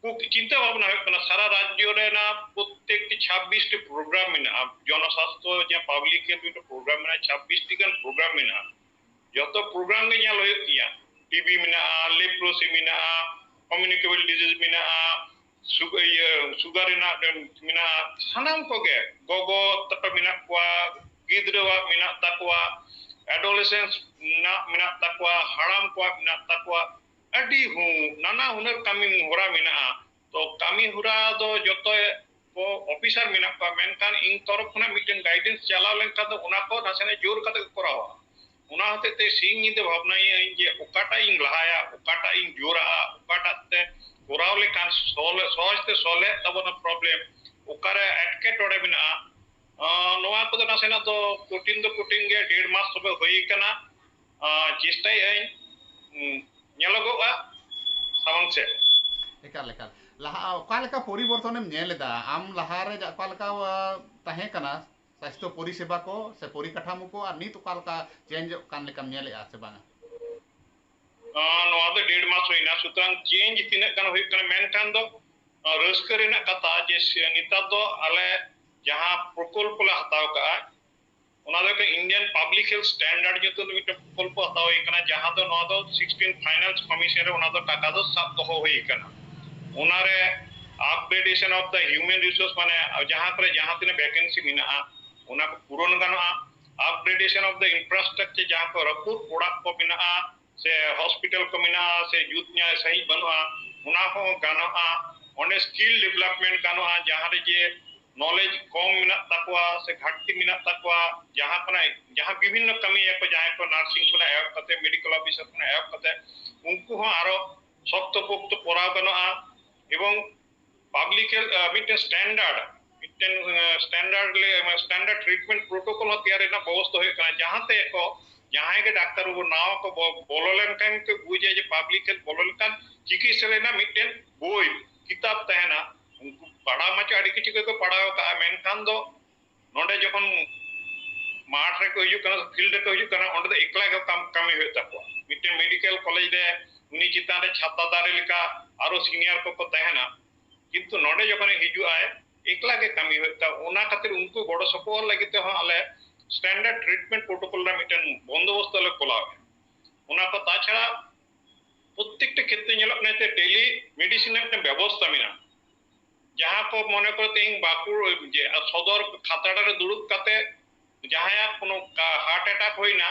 ᱠᱩ-, ᱪᱤᱱᱛᱟᱹ ᱵᱷᱟᱵᱽᱱᱟ ᱦᱩᱭᱩᱜ ᱠᱟᱱᱟ᱾ ᱥᱟᱨᱟ ᱨᱟᱡᱽᱡᱚ ᱨᱮᱱᱟᱜ ᱯᱨᱚᱛᱛᱮᱠᱴᱤ ᱪᱷᱟᱵᱵᱤᱥ ᱴᱤ ᱯᱨᱳᱜᱨᱟᱢ ᱢᱮᱱᱟᱜᱼᱟ, ᱡᱚᱱᱚᱥᱟᱥᱛᱷᱚ ᱡᱟᱦᱟᱸ ᱯᱟᱵᱽᱞᱤᱠ ᱦᱮᱞᱛᱷ ᱢᱤᱫᱴᱮᱱ ᱯᱨᱳᱜᱨᱟᱢ ᱢᱮᱱᱟᱜᱼᱟ, ᱪᱷᱟᱵᱵᱤᱥ ᱴᱤ ᱜᱟᱱ ᱯᱨᱳᱜᱨᱟᱢ ᱢᱮᱱᱟᱜᱼᱟ᱾ ᱡᱚᱛᱚ ᱯᱨᱳᱜᱨᱟᱢ ᱜᱮ ᱧᱮᱞ ᱦᱩᱭᱩᱜ ᱜᱮᱭᱟ᱾ ᱴᱤᱵᱤ ᱢᱮᱱᱟᱜᱼᱟ, ᱞᱮᱯᱨᱳᱥᱤ ᱢᱮᱱᱟᱜᱼᱟ, ᱠᱚᱢᱤᱭᱩᱱᱤᱠᱮᱵᱚᱞ ᱰᱤᱡᱤᱡᱽ ᱢᱮᱱᱟᱜᱼᱟ, ᱥᱩᱜ-, ᱤᱭᱟᱹ, ᱥᱩᱜᱟᱨ ᱨᱮᱱᱟᱜ ᱢᱮᱱᱟᱜᱼᱟ, ᱥᱟᱱᱟᱢ ᱠᱚᱜᱮ᱾ ᱜᱚᱜᱚ ᱛᱟᱠᱚ ᱢᱮᱱᱟᱜ ᱠᱚᱣᱟ, ᱜᱤᱫᱽᱨᱟᱹᱣᱟᱜ ᱢᱮᱱᱟᱜ ᱛᱟᱠᱚᱣᱟ, adolescence ᱨᱮᱱᱟᱜ ᱢᱮᱱᱟᱜ ᱛᱟᱠᱚᱣᱟ, ᱦᱟᱲᱟᱢ ᱠᱚᱣᱟᱜ ᱢᱮᱱᱟᱜ ᱛᱟᱠᱚᱣᱟ, ᱟᱹᱰᱤ ᱦᱩ-, ᱱᱟᱱᱟ ᱦᱩᱱᱟᱹᱨ ᱠᱟᱹᱢᱤ ᱦᱚᱨᱟ ᱢᱮᱱᱟᱜᱼᱟ᱾ ᱛᱚ ᱠᱟᱹᱢᱤ ᱦᱚᱨᱟ ᱫᱚ ᱡᱚᱛᱚ ᱠᱚ ᱚᱯᱷᱤᱥᱟᱨ ᱢᱮᱱᱟᱜ ᱠᱚᱣᱟ, ᱢᱮᱱᱠᱷᱟᱱ ᱤᱧ ᱛᱚᱨᱚᱯ ᱠᱷᱚᱱᱟᱜ ᱢᱤᱫᱴᱮᱱ ᱜᱟᱭᱰᱮᱱᱥ ᱪᱟᱞᱟᱣ ᱞᱮᱱᱠᱷᱟᱱ ᱫᱚ ᱚᱱᱟ ᱠᱚ ᱱᱟᱥᱮᱱᱟᱜ ᱡᱳᱨ ᱠᱟᱛᱮ ᱠᱚ ᱠᱚᱨᱟᱣᱟ᱾ ᱚᱱᱟ ᱦᱚᱛᱮᱡ ᱛᱮ ᱥᱤᱧ ᱧᱤᱫᱟᱹ ᱵᱷᱟᱵᱽᱱᱟᱭᱟᱹᱧ ᱡᱮ ᱚᱠᱟᱴᱟᱜ ᱤᱧ ᱞᱟᱦᱟᱭᱟ, ᱚᱠᱟᱴᱟᱜ ᱤᱧ ᱡᱳᱨᱟᱜᱼᱟ, ᱚᱠᱟᱴᱟᱜ ᱛᱮ ᱠᱚᱨᱟᱣ ᱞᱮᱠᱷᱟᱱ ᱥᱚᱞᱦᱮ, ᱥᱚᱦᱚᱡ ᱛᱮ ᱥᱚᱞᱦᱮᱜ ᱛᱟᱵᱚᱱᱟ ᱯᱨᱚᱵᱞᱮᱢ, ᱚᱠᱟᱨᱮ ᱮᱴᱠᱮᱴᱚᱬᱮ ᱢᱮᱱᱟᱜᱼᱟ᱾ ᱟᱸ, ᱱᱚᱣᱟ ᱠᱚᱫᱚ ᱱᱟᱥᱮᱱᱟᱜ ᱫᱚ ᱠᱚᱴᱷᱤᱱ ᱫᱚ ᱠᱚᱴᱷᱤᱱ ᱜᱮ, ᱰᱮᱲ ᱢᱟᱥ ᱛᱚᱵᱮ ᱦᱩᱭ ᱟᱠᱟᱱᱟ᱾ ᱟᱸ, ᱪᱮᱥᱴᱟᱭᱮᱫ ᱟᱹᱧ, ᱩᱸ, ᱧᱮᱞᱚᱜᱚᱜᱼᱟ ᱥᱟᱢᱟᱝ ᱥᱮᱫ᱾ ᱮᱠᱟᱞ, ᱮᱠᱟᱞ᱾ ᱞᱟᱦᱟ ᱚᱠᱟ ᱞᱮᱠᱟ ᱯᱚᱨᱤᱵᱚᱨᱛᱚᱱᱮᱢ ᱧᱮᱞ ᱮᱫᱟ ᱟᱢ? ᱞᱟᱦᱟᱨᱮ ᱚᱠᱟ ᱞᱮᱠᱟ, ᱟ, ᱛᱟᱦᱮᱸ ᱠᱟᱱᱟ ᱥᱟᱥᱛᱷᱚ ᱯᱚᱨᱤᱥᱮᱵᱟ ᱠᱚ ᱥᱮ ᱯᱚᱨᱤᱠᱟᱴᱷᱟᱢᱳ ᱠᱚ, ᱟᱨ ᱱᱤᱛ ᱚᱠᱟ ᱞᱮᱠᱟ ᱪᱮᱧᱡᱚᱜ ᱠᱟᱱ ᱞᱮᱠᱟᱢ ᱧᱮᱞᱮᱫᱼᱟ ᱥᱮ ᱵᱟᱝᱟ? ᱟᱸ, ᱱᱚᱣᱟ ᱫᱚ ᱰᱮᱲ ᱢᱟᱥ ᱦᱩᱭᱱᱟ, ᱥᱩᱛᱚᱨᱟᱝ ᱪᱮᱧᱡᱽ ᱛᱤᱱᱟᱹᱜ ᱜᱟᱱ ᱦᱩᱭᱩᱜ ᱠᱟᱱᱟ, ᱢᱮᱱᱠᱷᱟᱱ ᱫᱚ, ᱟᱸ, ᱨᱟᱹᱥᱠᱟᱹ ᱨᱮᱱᱟᱜ ᱠᱟᱛᱷᱟ ᱡᱮ ᱥᱮ-, ᱱᱮᱛᱟᱨ ᱫᱚ ᱟᱞᱮ ᱡᱟᱦᱟᱸ ᱯᱨᱚᱠᱚᱞᱯᱚ ᱞᱮ ᱦᱟᱛᱟᱣ ᱠᱟᱜᱼᱟ, ᱚᱱᱟ ᱫᱚ ᱦᱩᱭᱩᱜ ᱠᱟᱱᱟ Indian Public Health Standard ᱧᱩᱛᱩᱢ ᱛᱮ ᱢᱤᱫᱴᱮᱱ ᱯᱨᱚᱠᱚᱞᱯᱚ ᱦᱟᱛᱟᱣ ᱦᱩᱭ ᱟᱠᱟᱱᱟ, ᱡᱟᱦᱟᱸ ᱫᱚ ᱱᱚᱣᱟ ᱫᱚ sixteen Finance Commission ᱨᱮ ᱚᱱᱟ ᱫᱚ ᱴᱟᱠᱟ ᱫᱚ ᱥᱟᱵ ᱫᱚᱦᱚ ᱦᱩᱭ ᱟᱠᱟᱱᱟ᱾ ᱚᱱᱟᱨᱮ upgradation of the human resource, ᱢᱟᱱᱮ ᱡᱟᱦᱟᱸ ᱠᱚᱨᱮ ᱡᱟᱦᱟᱸ ᱛᱤᱱᱟᱹᱜ vacancy ᱢᱮᱱᱟᱜᱼᱟ, ᱚᱱᱟ ᱠᱚ ᱯᱩᱨᱚᱱ ᱜᱟᱱᱚᱜᱼᱟ᱾ Upgradation of the infrastructure, ᱡᱟᱦᱟᱸ ᱠᱚ ᱨᱟᱹᱯᱩᱫ ᱚᱲᱟᱜ ᱠᱚ ᱢᱮᱱᱟᱜᱼᱟ ᱥᱮ hospital ᱠᱚ ᱢᱮᱱᱟᱜᱼᱟ ᱥᱮ ᱡᱩᱛ ᱧᱚᱜ ᱥᱟᱺᱦᱤᱡ ᱵᱟᱹᱱᱩᱜᱼᱟ, ᱚᱱᱟ ᱠᱚᱦᱚᱸ ᱜᱟᱱᱚᱜᱼᱟ᱾ ᱚᱸᱰᱮ skill development ᱜᱟᱱᱚᱜᱼᱟ, ᱡᱟᱦᱟᱸ ᱨᱮ ᱡᱮ knowledge ᱠᱚᱢ ᱢᱮᱱᱟᱜ ᱛᱟᱠᱚᱣᱟ ᱥᱮ ᱜᱷᱟᱴᱛᱤ ᱢᱮᱱᱟᱜ ᱛᱟᱠᱚᱣᱟ, ᱡᱟᱦᱟᱸ ᱠᱷᱚᱱᱟᱜ ᱡᱟᱦᱟᱸ ᱵᱤᱵᱷᱤᱱᱱᱚ ᱠᱟᱹᱢᱤᱭᱟᱠᱚ, ᱡᱟᱦᱟᱸᱭ ᱠᱚ nursing ᱠᱷᱚᱱᱟᱜ ᱮᱦᱚᱵ ᱠᱟᱛᱮ medical officer ᱠᱷᱚᱱᱟᱜ ᱮᱦᱚᱵ ᱠᱟᱛᱮ, ᱩᱱᱠᱩ ᱦᱚᱸ ᱟᱨᱚ ᱥᱚᱠᱛᱚ ᱯᱚᱠᱛᱚ ᱠᱚᱨᱟᱣ ᱜᱟᱱᱚᱜᱼᱟ᱾ ᱮᱵᱚᱝ public health, ᱟᱸ, ᱢᱤᱫᱴᱮᱱ standard, ᱢᱤᱫᱴᱮᱱ, ᱟᱸ, standard ᱞᱮ, ᱢᱟᱱᱮ standard treatment protocol ᱦᱚᱸ ᱛᱮᱭᱟᱨ ᱨᱮᱱᱟᱜ ᱵᱮᱵᱚᱥᱛᱷᱟ ᱦᱩᱭᱩᱜ ᱠᱟᱱᱟ, ᱡᱟᱦᱟᱸᱛᱮ ᱠᱚ ᱡᱟᱦᱟᱸᱭ ᱜᱮ ᱰᱟᱠᱛᱟᱨ ᱵᱟᱹᱵᱩ ᱱᱟᱣᱟ ᱠᱚ ᱵᱚ-, ᱵᱚᱞᱚ ᱞᱮᱱᱠᱷᱟᱱ ᱠᱚ ᱵᱩᱡᱟ ᱡᱮ public health ᱵᱚᱞᱚ ᱞᱮᱱᱠᱷᱟᱱ ᱪᱤᱠᱤᱛᱥᱟ ᱨᱮᱱᱟᱜ ᱢᱤᱫᱴᱮᱱ ᱵᱳᱭ, ᱠᱤᱛᱟᱹᱵ ᱛᱟᱦᱮᱱᱟ᱾ ᱩᱱᱠᱩ ᱯᱟᱲᱦᱟᱣ ᱢᱟᱪᱚ ᱟᱹᱰᱤ ᱠᱤᱪᱷᱩ ᱜᱮᱠᱚ ᱯᱟᱲᱦᱟᱣ ᱠᱟᱜᱼᱟ, ᱢᱮᱱᱠᱷᱟᱱ ᱫᱚ ᱱᱚᱰᱮ ᱡᱚᱠᱷᱚᱱ ᱢᱟᱴᱷ ᱨᱮᱠᱚ ᱦᱤᱡᱩᱜ ᱠᱟᱱᱟ, field ᱨᱮᱠᱚ ᱦᱤᱡᱩᱜ ᱠᱟᱱᱟ, ᱚᱸᱰᱮ ᱫᱚ ᱮᱠᱞᱟ ᱜᱮ ᱠᱟᱢ-, ᱠᱟᱹᱢᱤ ᱦᱩᱭᱩᱜ ᱛᱟᱠᱚᱣᱟ᱾ ᱢᱤᱫᱴᱮᱱ medical college ᱨᱮ ᱩᱱᱤ ᱪᱮᱛᱟᱱ ᱨᱮ ᱪᱷᱟᱛᱟ ᱫᱟᱨᱮ ᱞᱮᱠᱟ ᱟᱨᱚ senior ᱠᱚᱠᱚ ᱛᱟᱦᱮᱱᱟ, ᱠᱤᱱᱛᱩ ᱱᱚᱰᱮ ᱡᱚᱠᱷᱚᱱᱮ ᱦᱤᱡᱩᱜ ᱟᱭ, ᱮᱠᱞᱟ ᱜᱮ ᱠᱟᱹᱢᱤ ᱦᱩᱭᱩᱜ ᱛᱟᱭᱟ᱾ ᱚᱱᱟ ᱠᱷᱟᱹᱛᱤᱨ ᱩᱱᱠᱩ ᱜᱚᱲᱚ ᱥᱚᱯᱚᱦᱚᱫ ᱞᱟᱹᱜᱤᱫ ᱛᱮᱦᱚᱸ ᱟᱞᱮ standard treatment protocol ᱨᱮᱱᱟᱜ ᱢᱤᱫᱴᱮᱱ ᱵᱚᱱᱫᱳᱵᱚᱥᱛᱚ ᱞᱮ ᱠᱚᱨᱟᱣ ᱮᱫᱟ᱾ ᱚᱱᱟ ᱠᱚ ᱛᱟᱪᱷᱟᱲᱟ ᱯᱨᱚᱛᱛᱮᱠᱴᱟ ᱠᱷᱮᱛᱨᱮ ᱧᱮᱞᱚᱜ ᱠᱟᱱᱟ ᱡᱮ tele medicine ᱨᱮᱱᱟᱜ ᱢᱤᱫᱴᱮᱱ ᱵᱮᱵᱚᱥᱛᱟ ᱢᱮᱱᱟᱜᱼᱟ᱾ ᱡᱟᱦᱟᱸ ᱠᱚ ᱢᱚᱱᱮ ᱠᱚᱨᱚ ᱛᱮᱦᱮᱧ ᱵᱟᱸᱠᱩᱲ ᱡᱮ ᱥᱚᱫᱚᱨ ᱠᱷᱟᱛᱲᱟ ᱨᱮ ᱫᱩᱲᱩᱵ ᱠᱟᱛᱮ ᱡᱟᱦᱟᱸᱭᱟᱜ ᱠᱳᱱᱳ ᱠᱟ-, heart attack ᱦᱩᱭᱱᱟ,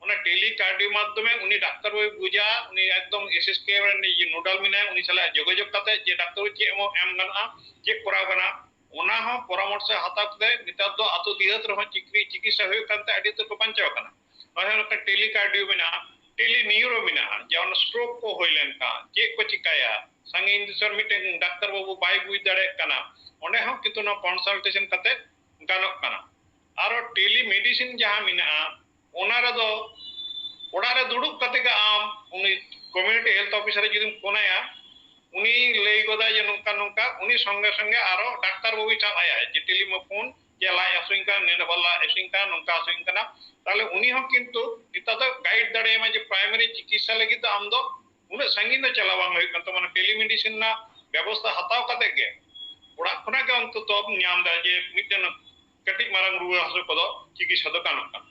ᱚᱱᱟ tele cardio ᱢᱟᱫᱽᱫᱷᱚᱢᱮ ᱩᱱᱤ ᱰᱟᱠᱛᱟᱨ ᱵᱟᱹᱵᱩᱭ ᱵᱩᱡᱟ, ᱩᱱᱤ ᱮᱠᱫᱚᱢ S S K ᱨᱮᱱ ᱤᱭᱟᱹ nodal ᱢᱮᱱᱟᱭᱟ, ᱩᱱᱤ ᱥᱟᱞᱟᱜ ᱡᱳᱜᱟᱡᱳᱜᱽ ᱠᱟᱛᱮ ᱡᱮ ᱰᱟᱠᱛᱟᱨ ᱵᱟᱹᱵᱩ ᱪᱮᱫ ᱮᱢ, ᱮᱢ ᱜᱟᱱᱚᱜᱼᱟ, ᱪᱮᱫ ᱠᱚᱨᱟᱣ ᱜᱟᱱᱚᱜᱼᱟ, ᱚᱱᱟ ᱦᱚᱸ ᱯᱚᱨᱟᱢᱚᱨᱥᱚ ᱦᱟᱛᱟᱣ ᱠᱟᱛᱮ ᱱᱮᱛᱟᱨ ᱫᱚ ᱟᱹᱛᱩ ᱫᱤᱦᱟᱹᱛ ᱨᱮᱦᱚᱸ ᱪᱤᱠᱤ-, ᱪᱤᱠᱤᱛᱥᱟ ᱦᱩᱭᱩᱜ ᱠᱟᱱᱛᱮ ᱟᱹᱰᱤ ᱩᱛᱟᱹᱨ ᱠᱚ ᱵᱟᱧᱪᱟᱣ ᱠᱟᱱᱟ᱾ ᱚᱱᱟ ᱦᱩᱭᱩᱜ ᱠᱟᱱᱟ tele cardio ᱢᱮᱱᱟᱜᱼᱟ, tele neuro ᱢᱮᱱᱟᱜᱼᱟ, ᱡᱮ ᱚᱱᱟ stroke ᱠᱚ ᱦᱩᱭ ᱞᱮᱱᱠᱷᱟᱱ ᱪᱮᱫ ᱠᱚ ᱪᱤᱠᱟᱹᱭᱟ, ᱥᱟᱺᱜᱤᱧ ᱫᱤᱥᱚᱢ ᱢᱤᱫᱴᱮᱱ ᱰᱟᱠᱛᱟᱨ ᱵᱟᱹᱵᱩ ᱵᱟᱭ ᱵᱩᱡᱽ ᱫᱟᱲᱮᱭᱟᱜ ᱠᱟᱱᱟ, ᱚᱸᱰᱮ ᱦᱚᱸ ᱠᱤᱱᱛᱩ ᱱᱚᱣᱟ consultation ᱠᱟᱛᱮ ᱜᱟᱱᱚᱜ ᱠᱟᱱᱟ᱾ ᱟᱨᱚ tele medicine ᱡᱟᱦᱟᱸ ᱢᱮᱱᱟᱜᱼᱟ, ᱚᱱᱟ ᱨᱮᱫᱚ ᱚᱲᱟᱜ ᱨᱮ ᱫᱩᱲᱩᱵ ᱠᱟᱛᱮ ᱜᱮ ᱟᱢ ᱩᱱᱤ community health officer ᱨᱮ ᱡᱩᱫᱤᱢ ᱯᱷᱳᱱ ᱟᱭᱟ, ᱩᱱᱤ ᱞᱟᱹᱭ ᱜᱚᱫᱟᱭ ᱡᱮ ᱱᱚᱝᱠᱟ ᱱᱚᱝᱠᱟ, ᱩᱱᱤ ᱥᱚᱝᱜᱮ ᱥᱚᱝᱜᱮ ᱟᱨᱚ ᱰᱟᱠᱛᱟᱨ ᱵᱟᱹᱵᱩᱭ ᱥᱟᱵ ᱟᱭᱟ ᱡᱮ telephone, ᱡᱮ ᱞᱟᱡ ᱦᱟᱹᱥᱩᱧ ᱠᱟᱱᱟ, ᱱᱤᱱᱟᱹᱜ ᱵᱟᱨ ᱞᱟᱡ ᱦᱟᱹᱥᱩᱧ ᱠᱟᱱᱟ, ᱱᱚᱝᱠᱟ ᱦᱟᱹᱥᱩᱧ ᱠᱟᱱᱟ᱾ ᱛᱟᱦᱞᱮ ᱩᱱᱤ ᱦᱚᱸ ᱠᱤᱱᱛᱩ ᱱᱮᱛᱟᱨ ᱫᱚ guide ᱫᱟᱲᱮᱭᱟᱢᱟ ᱡᱮ primary ᱪᱤᱠᱤᱛᱥᱟ ᱞᱟᱹᱜᱤᱫ ᱫᱚ ᱟᱢ ᱫᱚ ᱩᱱᱟᱹᱜ ᱥᱟᱺᱜᱤᱧ ᱫᱚ ᱪᱟᱞᱟᱣ ᱵᱟᱝ ᱦᱩᱭᱩᱜ ᱠᱟᱱ ᱛᱟᱢᱟ᱾ ᱚᱱᱟ telemedicine ᱨᱮᱱᱟᱜ ᱵᱮᱵᱚᱥᱛᱷᱟ ᱦᱟᱛᱟᱣ ᱠᱟᱛᱮ ᱜᱮ ᱚᱲᱟᱜ ᱠᱷᱚᱱᱟᱜ ᱜᱮ ᱚᱱᱛᱚᱛᱚ ᱧᱟᱢ ᱫᱟ ᱡᱮ ᱢᱤᱫᱴᱮᱱ ᱠᱟᱹᱴᱤᱡ ᱢᱟᱨᱟᱝ ᱨᱩᱣᱟᱹ ᱦᱟᱹᱥᱩ ᱠᱚᱫᱚ ᱪᱤᱠᱤᱛᱥᱟ ᱫᱚ ᱜᱟᱱᱚᱜ ᱠᱟᱱᱟ᱾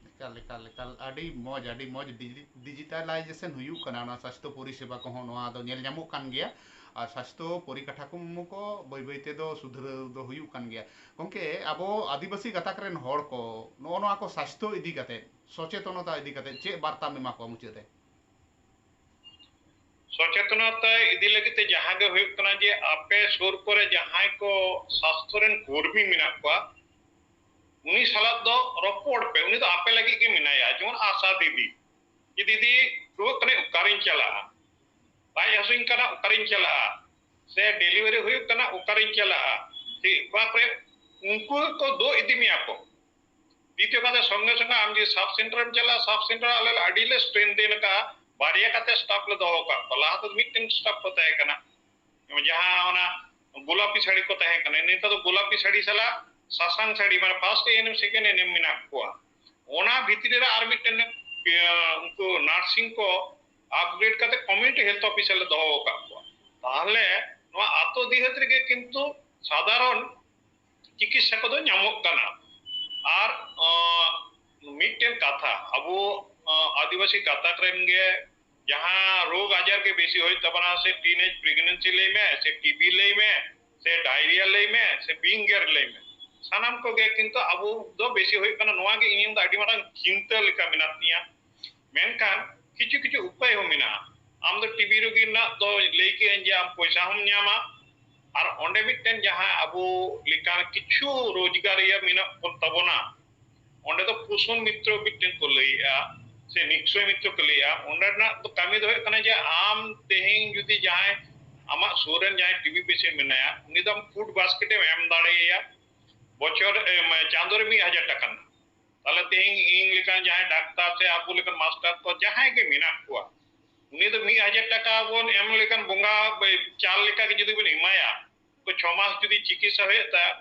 ᱮᱠᱟᱞ ᱮᱠᱟᱞ ᱮᱠᱟᱞ, ᱟᱹᱰᱤ ᱢᱚᱡᱽ, ᱟᱹᱰᱤ ᱢᱚᱡᱽ᱾ ᱰᱤᱡᱤ- ᱰᱤᱡᱤᱴᱟᱞᱟᱭᱡᱮᱥᱚᱱ ᱦᱩᱭᱩᱜ ᱠᱟᱱᱟ, ᱚᱱᱟ ᱥᱟᱥᱛᱷᱚ ᱯᱚᱨᱤᱥᱮᱵᱟ ᱠᱚᱦᱚᱸ ᱱᱚᱣᱟ ᱫᱚ ᱧᱮᱞ ᱧᱟᱢᱚᱜ ᱠᱟᱱ ᱜᱮᱭᱟ᱾ ᱟᱨ ᱥᱟᱥᱛᱷᱚ ᱯᱚᱨᱤᱠᱟᱴᱷᱟᱢᱳ ᱠᱚ ᱵᱟᱹᱭ ᱵᱟᱹᱭ ᱛᱮᱫᱚ ᱥᱩᱫᱷᱨᱟᱹᱣ ᱫᱚ ᱦᱩᱭᱩᱜ ᱠᱟᱱ ᱜᱮᱭᱟ᱾ ᱜᱚᱢᱠᱮ, ᱟᱵᱚ ᱟᱹᱫᱤᱵᱟᱹᱥᱤ ᱜᱟᱛᱟᱠ ᱨᱮᱱ ᱦᱚᱲ ᱠᱚ ᱱᱚᱜᱼᱚ ᱱᱚᱣᱟ ᱠᱚ ᱥᱟᱥᱛᱷᱚ ᱤᱫᱤ ᱠᱟᱛᱮ, ᱥᱚᱪᱮᱛᱚᱱᱚᱛᱟ ᱤᱫᱤ ᱠᱟᱛᱮ ᱪᱮᱫ ᱵᱟᱨᱛᱟᱢ ᱮᱢᱟ ᱠᱚᱣᱟ ᱢᱩᱪᱟᱹᱫ ᱨᱮ? ᱥᱚᱪᱮᱛᱚᱱᱚᱛᱟ ᱤᱫᱤ ᱞᱟᱹᱜᱤᱫ ᱛᱮ ᱡᱟᱦᱟᱸ ᱜᱮ ᱦᱩᱭᱩᱜ ᱠᱟᱱᱟ ᱡᱮ ᱟᱯᱮ ᱥᱩᱨ ᱠᱚᱨᱮ ᱡᱟᱦᱟᱸᱭ ᱠᱚ ᱥᱟᱥᱛᱷᱚ ᱨᱮᱱ ᱠᱚᱨᱢᱤ ᱢᱮᱱᱟᱜ ᱠᱚᱣᱟ, ᱩᱱᱤ ᱥᱟᱞᱟᱜ ᱫᱚ ᱨᱚᱯᱚᱲ ᱯᱮ᱾ ᱩᱱᱤ ᱫᱚ ᱟᱯᱮ ᱞᱟᱹᱜᱤᱫ ᱜᱮ ᱢᱮᱱᱟᱭᱟ᱾ ᱡᱮᱢᱚᱱ ᱟᱥᱟ ᱫᱤᱫᱤ, ᱡᱮ ᱫᱤᱫᱤ ᱨᱩᱣᱟᱹᱜ ᱠᱟᱹᱱᱟᱹᱧ, ᱚᱠᱟᱨᱤᱧ ᱪᱟᱞᱟᱜᱼᱟ? ᱞᱟᱡ ᱦᱟᱹᱥᱩᱧ ᱠᱟᱱᱟ, ᱚᱠᱟᱨᱤᱧ ᱪᱟᱞᱟᱜᱼᱟ? ᱥᱮ ᱰᱮᱞᱤᱵᱷᱟᱨᱤ ᱦᱩᱭᱩᱜ ᱠᱟᱱᱟ, ᱚᱠᱟᱨᱤᱧ ᱪᱟᱞᱟᱜᱼᱟ? ᱴᱷᱤᱠ, ᱚᱱᱟ ᱠᱚᱨᱮ ᱩᱱᱠᱩ ᱠᱚ ᱫᱩᱜ ᱤᱫᱤ ᱢᱮᱭᱟ ᱠᱚ᱾ ᱫᱤᱛᱤᱭᱚ ᱠᱟᱛᱷᱟ, ᱥᱚᱸᱜᱮ ᱥᱚᱸᱜᱮ ᱟᱢ ᱡᱩᱫᱤ ᱥᱟᱵ ᱥᱮᱱᱴᱟᱨ ᱮᱢ ᱪᱟᱞᱟᱜᱼᱟ, ᱥᱟᱵ ᱥᱮᱱᱴᱟᱨ ᱟᱞᱮ ᱞᱮ ᱟᱹᱰᱤ ᱞᱮ ᱥᱴᱨᱮᱱᱛᱷᱮᱱ ᱟᱠᱟᱫᱼᱟ, ᱵᱟᱨᱭᱟ ᱠᱟᱛᱮ ᱥᱴᱟᱯ ᱞᱮ ᱫᱚᱦᱚ ᱟᱠᱟᱫ ᱠᱚᱣᱟ᱾ ᱞᱟᱦᱟ ᱛᱮᱫᱚ ᱢᱤᱫᱴᱮᱱ ᱥᱴᱟᱯ ᱠᱚ ᱛᱟᱦᱮᱸ ᱠᱟᱱᱟ, ᱡᱟᱦᱟᱸ ᱚᱱᱟ ᱜᱳᱞᱟᱯᱤ ᱥᱟᱹᱲᱤ ᱠᱚ ᱛᱟᱦᱮᱸ ᱠᱟᱱᱟ, ᱱᱮᱛᱟᱨ ᱫᱚ ᱜᱳᱞᱟᱯᱤ ᱥᱟᱹᱲᱤ ᱥᱟᱞᱟᱜ ᱥᱟᱥᱟᱝ ᱥᱟᱹᱲᱤ, ᱢᱟᱱᱮ ᱯᱷᱟᱨᱥᱴ ᱮ ᱮᱱ ᱮᱢ, ᱥᱮᱠᱮᱱᱰ ᱮ ᱮᱱ ᱮᱢ ᱢᱮᱱᱟᱜ ᱠᱚᱣᱟ᱾ ᱚᱱᱟ ᱵᱷᱤᱛᱨᱤ ᱨᱮ ᱟᱨ ᱢᱤᱫᱴᱮᱱ, ᱤᱭᱟᱹ, ᱩᱱᱠᱩ ᱱᱟᱨᱥᱤᱝ ᱠᱚ ᱟᱯᱜᱨᱮᱰ ᱠᱟᱛᱮ ᱠᱚᱢᱤᱭᱩᱱᱤᱴᱤ ᱦᱮᱞᱛᱷ ᱚᱯᱷᱤᱥ ᱨᱮ ᱫᱚᱦᱚ ᱟᱠᱟᱫ ᱠᱚᱣᱟ᱾ ᱛᱟᱦᱚᱞᱮ ᱱᱚᱣᱟ ᱟᱛᱳ ᱫᱤᱦᱟᱹᱛ ᱨᱮᱜᱮ ᱠᱤᱱᱛᱩ ᱥᱟᱫᱷᱟᱨᱚᱱ ᱪᱤᱠᱤᱛᱥᱟ ᱠᱚᱫᱚ ᱧᱟᱢᱚᱜ ᱠᱟᱱᱟ᱾ ᱟᱨ, ᱟᱸ, ᱢᱤᱫᱴᱮᱱ ᱠᱟᱛᱷᱟ, ᱟᱵᱚ, ᱟᱸ, ᱟᱹᱫᱤᱵᱟᱹᱥᱤ ᱜᱟᱛᱟᱠ ᱨᱮᱱ ᱜᱮ ᱡᱟᱦᱟᱸ ᱨᱳᱜᱽ ᱟᱡᱟᱨ ᱜᱮ ᱵᱮᱥᱤ ᱦᱩᱭᱩᱜ ᱛᱟᱵᱚᱱᱟ, ᱥᱮ ᱴᱤᱱᱮᱡᱽ ᱯᱨᱮᱜᱱᱮᱱᱥᱤ ᱞᱟᱹᱭ ᱢᱮ, ᱥᱮ ᱴᱤᱵᱤ ᱞᱟᱹᱭ ᱢᱮ, ᱥᱮ ᱰᱟᱭᱨᱤᱭᱟ ᱞᱟᱹᱭ ᱢᱮ, ᱥᱮ ᱵᱤᱝᱜᱮᱨ ᱞᱟᱹᱭ ᱢᱮ, ᱥᱟᱱᱟᱢ ᱠᱚᱜᱮ ᱠᱤᱱᱛᱩ ᱟᱵᱚ ᱫᱚ ᱵᱮᱥᱤ ᱦᱩᱭᱩᱜ ᱠᱟᱱᱟ᱾ ᱱᱚᱣᱟ ᱜᱮ ᱤᱧ ᱫᱚ ᱟᱹᱰᱤ ᱢᱟᱨᱟᱝ ᱪᱤᱱᱛᱟᱹ ᱞᱮᱠᱟ ᱢᱮᱱᱟᱜ ᱛᱤᱧᱟᱹ᱾ ᱢᱮᱱᱠᱷᱟᱱ ᱠᱤᱪᱷᱩ ᱠᱤᱪᱷᱩ ᱩᱯᱟᱹᱭ ᱦᱚᱸ ᱢᱮᱱᱟᱜᱼᱟ᱾ ᱟᱢ ᱫᱚ ᱴᱤᱵᱤ ᱨᱩᱜᱤ ᱨᱮᱱᱟᱜ ᱫᱚ ᱞᱟᱹᱭ ᱠᱮᱜ ᱟᱹᱧ ᱡᱮ ᱟᱢ ᱯᱚᱭᱥᱟ ᱦᱚᱸᱢ ᱧᱟᱢᱟ, ᱟᱨ ᱚᱸᱰᱮ ᱢᱤᱫᱴᱮᱱ ᱡᱟᱦᱟᱸ ᱟᱵᱚ ᱞᱮᱠᱟᱱ ᱠᱤᱪᱷᱩ ᱨᱳᱡᱽᱜᱟᱨᱤᱭᱟᱹ ᱢᱮᱱᱟᱜ ᱠᱚ ᱛᱟᱵᱚᱱᱟ, ᱚᱸᱰᱮ ᱫᱚ ᱯᱳᱥᱚᱱ ᱢᱤᱛᱨᱚ ᱢᱤᱫᱴᱮᱱ ᱠᱚ ᱞᱟᱹᱭᱮᱜᱼᱟ, ᱥᱮ ᱱᱤᱠᱥᱚᱭ ᱢᱤᱛᱨᱚ ᱠᱚ ᱞᱟᱹᱭᱮᱜᱼᱟ᱾ ᱚᱸᱰᱮ ᱨᱮᱱᱟᱜ ᱫᱚ ᱠᱟᱹᱢᱤ ᱫᱚ ᱦᱩᱭᱩᱜ ᱠᱟᱱᱟ ᱡᱮ ᱟᱢ ᱛᱮᱦᱮᱧ ᱡᱩᱫᱤ ᱡᱟᱦᱟᱸᱭ ᱟᱢᱟᱜ ᱥᱩᱨ ᱨᱮᱱ ᱡᱟᱦᱟᱸᱭ ᱴᱤᱵᱤ ᱯᱮᱥᱮᱱᱴ ᱢᱮᱱᱟᱭᱟ, ᱩᱱᱤ ᱫᱚ ᱟᱢ ᱯᱷᱩᱰ ᱵᱟᱥᱠᱮᱴ ᱮᱢ ᱮᱢ ᱫᱟᱲᱮᱭᱟᱭᱟ᱾ ᱵᱚᱪᱷᱚᱨ, ᱮ, ᱢᱟᱱᱮ ᱪᱟᱸᱫᱳ ᱨᱮ ᱢᱤᱫ ᱦᱟᱡᱟᱨ ᱴᱟᱠᱟ ᱨᱮᱱᱟᱜ᱾ ᱛᱟᱦᱞᱮ ᱛᱮᱦᱮᱧ ᱤᱧ ᱞᱮᱠᱟᱱ ᱡᱟᱦᱟᱸᱭ ᱰᱟᱠᱛᱟᱨ ᱥᱮ ᱟᱵᱚ ᱞᱮᱠᱟᱱ ᱢᱟᱥᱴᱟᱨ ᱠᱚ ᱡᱟᱦᱟᱸᱭ ᱜᱮ ᱢᱮᱱᱟᱜ ᱠᱚᱣᱟ, ᱩᱱᱤ ᱫᱚ ᱢᱤᱫ ᱦᱟᱡᱟᱨ ᱴᱟᱠᱟ ᱵᱚᱱ ᱮᱢ ᱞᱮᱠᱷᱟᱱ ᱵᱚᱸᱜᱟ, ᱪᱟᱞ ᱞᱮᱠᱟ ᱜᱮ ᱡᱩᱫᱤ ᱵᱚᱱ ᱮᱢᱟᱭᱟ, ᱛᱚ ᱪᱷᱚ ᱢᱟᱥ ᱡᱩᱫᱤ ᱪᱤᱠᱤᱛᱥᱟ ᱦᱩᱭᱩᱜ ᱛᱟᱭᱟ,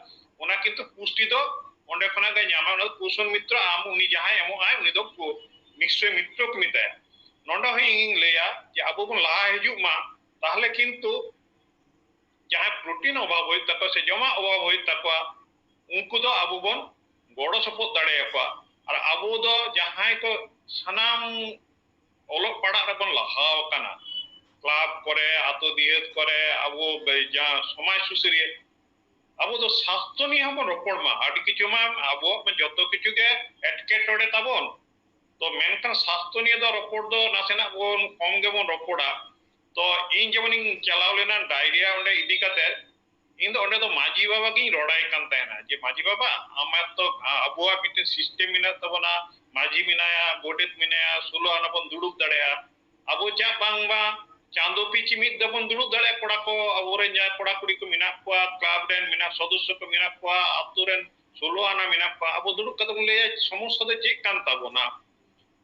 ᱚᱱᱟ ᱠᱤᱱᱛᱩ ᱯᱩᱥᱴᱤ ᱫᱚ ᱚᱸᱰᱮ ᱠᱷᱚᱱᱟᱜ ᱜᱮ ᱧᱟᱢᱟ᱾ ᱚᱱᱟ ᱫᱚ ᱯᱳᱥᱚᱱ ᱢᱤᱛᱨᱚ, ᱟᱢ ᱩᱱᱤ ᱡᱟᱦᱟᱸᱭ ᱮᱢᱚᱜ ᱟᱭ, ᱩᱱᱤ ᱫᱚ ᱯᱳ-, ᱱᱤᱥᱪᱚᱭ ᱢᱤᱛᱨᱚ ᱠᱚ ᱢᱮᱛᱟᱭᱟ᱾ ᱱᱚᱰᱮ ᱦᱚᱸ ᱤᱧᱤᱧ ᱞᱟᱹᱭᱟ ᱡᱮ ᱟᱵᱚ ᱵᱚᱱ ᱞᱟᱦᱟ ᱦᱤᱡᱩᱜ ᱢᱟ, ᱛᱟᱦᱞᱮ ᱠᱤᱱᱛᱩ ᱡᱟᱦᱟᱸᱭ ᱯᱨᱳᱴᱤᱱ ᱚᱵᱷᱟᱵ ᱦᱩᱭᱩᱜ ᱛᱟᱠᱚᱣᱟ ᱥᱮ ᱡᱚᱢᱟᱜ ᱚᱵᱷᱟᱵ ᱦᱩᱭᱩᱜ ᱛᱟᱠᱚᱣᱟ, ᱩᱱᱠᱩ ᱫᱚ ᱟᱵᱚ ᱵᱚᱱ ᱜᱚᱲᱚ ᱥᱚᱯᱚᱦᱚᱫ ᱫᱟᱲᱮᱭᱟᱠᱚᱣᱟ᱾ ᱟᱨ ᱟᱵᱚ ᱫᱚ ᱡᱟᱦᱟᱸᱭ ᱠᱚ ᱥᱟᱱᱟᱢ ᱚᱞᱚᱜ ᱯᱟᱲᱦᱟᱜ ᱨᱮᱵᱚᱱ ᱞᱟᱦᱟ ᱟᱠᱟᱱᱟ, ᱠᱞᱟᱵᱽ ᱠᱚᱨᱮ, ᱟᱛᱳ ᱫᱤᱦᱟᱹᱛ ᱠᱚᱨᱮ, ᱟᱵᱚ ᱵᱮ-, ᱡᱟᱦᱟᱸ ᱥᱚᱢᱟᱡᱽ ᱥᱩᱥᱟᱹᱨᱤᱭᱟᱹ, ᱟᱵᱚ ᱫᱚ ᱥᱟᱥᱛᱷᱚ ᱱᱤᱭᱮ ᱦᱚᱸᱵᱚᱱ ᱨᱚᱯᱚᱲ ᱢᱟ᱾ ᱟᱹᱰᱤ ᱠᱤᱪᱷᱩ ᱢᱟ ᱟᱵᱚᱣᱟᱜ ᱢᱟ ᱡᱚᱛᱚ ᱠᱤᱪᱷᱩ ᱜᱮ ᱮᱴᱠᱮᱴᱚᱬᱮ ᱛᱟᱵᱚᱱ, ᱛᱚ ᱢᱮᱱᱠᱷᱟᱱ ᱥᱟᱥᱛᱷᱚ ᱱᱤᱭᱮ ᱫᱚ ᱨᱚᱯᱚᱲ ᱫᱚ ᱱᱟᱥᱮᱱᱟᱜ ᱵᱚᱱ ᱠᱚᱢ ᱜᱮᱵᱚᱱ ᱨᱚᱯᱚᱲᱟ᱾ ᱛᱚ ᱤᱧ ᱡᱮᱢᱚᱱᱤᱧ ᱪᱟᱞᱟᱣ ᱞᱮᱱᱟ ᱰᱟᱭᱨᱤᱭᱟ ᱚᱸᱰᱮ ᱤᱫᱤ ᱠᱟᱛᱮ, ᱤᱧ ᱫᱚ ᱚᱸᱰᱮ ᱫᱚ ᱢᱟᱹᱡᱷᱤ ᱵᱟᱵᱟ ᱜᱤᱧ ᱨᱚᱲᱟᱭ ᱠᱟᱱ ᱛᱟᱦᱮᱱᱟ ᱡᱮ, "ᱢᱟᱹᱡᱷᱤ ᱵᱟᱵᱟ, ᱟᱢᱟᱜ ᱛᱚ ᱟᱵᱚᱣᱟᱜ ᱢᱤᱫᱴᱮᱱ ᱥᱤᱥᱴᱮᱢ ᱢᱮᱱᱟᱜ ᱛᱟᱵᱚᱱᱟ, ᱢᱟᱹᱡᱷᱤ ᱢᱮᱱᱟᱭᱟ, ᱜᱚᱰᱮᱛ ᱢᱮᱱᱟᱭᱟ, ᱥᱳᱞᱳ ᱟᱱᱟ ᱵᱚᱱ ᱫᱩᱲᱩᱵ ᱫᱟᱲᱮᱭᱟᱜᱼᱟ, ᱟᱵᱚ ᱪᱟᱜ ᱵᱟᱝᱢᱟ ᱪᱟᱸᱫᱳ ᱯᱤᱪᱷᱤ ᱢᱤᱫ ᱫᱚᱵᱚᱱ ᱫᱩᱲᱩᱵ ᱫᱟᱲᱮᱭᱟᱜᱼᱟ, ᱠᱚᱲᱟ ᱠᱚ, ᱟᱵᱚᱨᱮᱱ ᱡᱟᱦᱟᱸᱭ ᱠᱚᱲᱟ ᱠᱩᱲᱤ ᱠᱚ ᱢᱮᱱᱟᱜ ᱠᱚᱣᱟ, ᱠᱞᱟᱵᱽ ᱨᱮᱱ ᱢᱮᱱᱟᱜ, ᱥᱚᱫᱚᱥᱥᱚ ᱠᱚ ᱢᱮᱱᱟᱜ ᱠᱚᱣᱟ, ᱟᱛᱳ ᱨᱮᱱ ᱥᱳᱞᱳ ᱟᱱᱟ ᱢᱮᱱᱟᱜ ᱠᱚᱣᱟ, ᱟᱵᱚ ᱫᱩᱲᱩᱵ ᱠᱟᱛᱮ ᱵᱚᱱ ᱞᱟᱹᱭᱟ ᱥᱚᱢᱚᱥᱥᱟ ᱫᱚ ᱪᱮᱫ ᱠᱟᱱ ᱛᱟᱵᱚᱱᱟ?"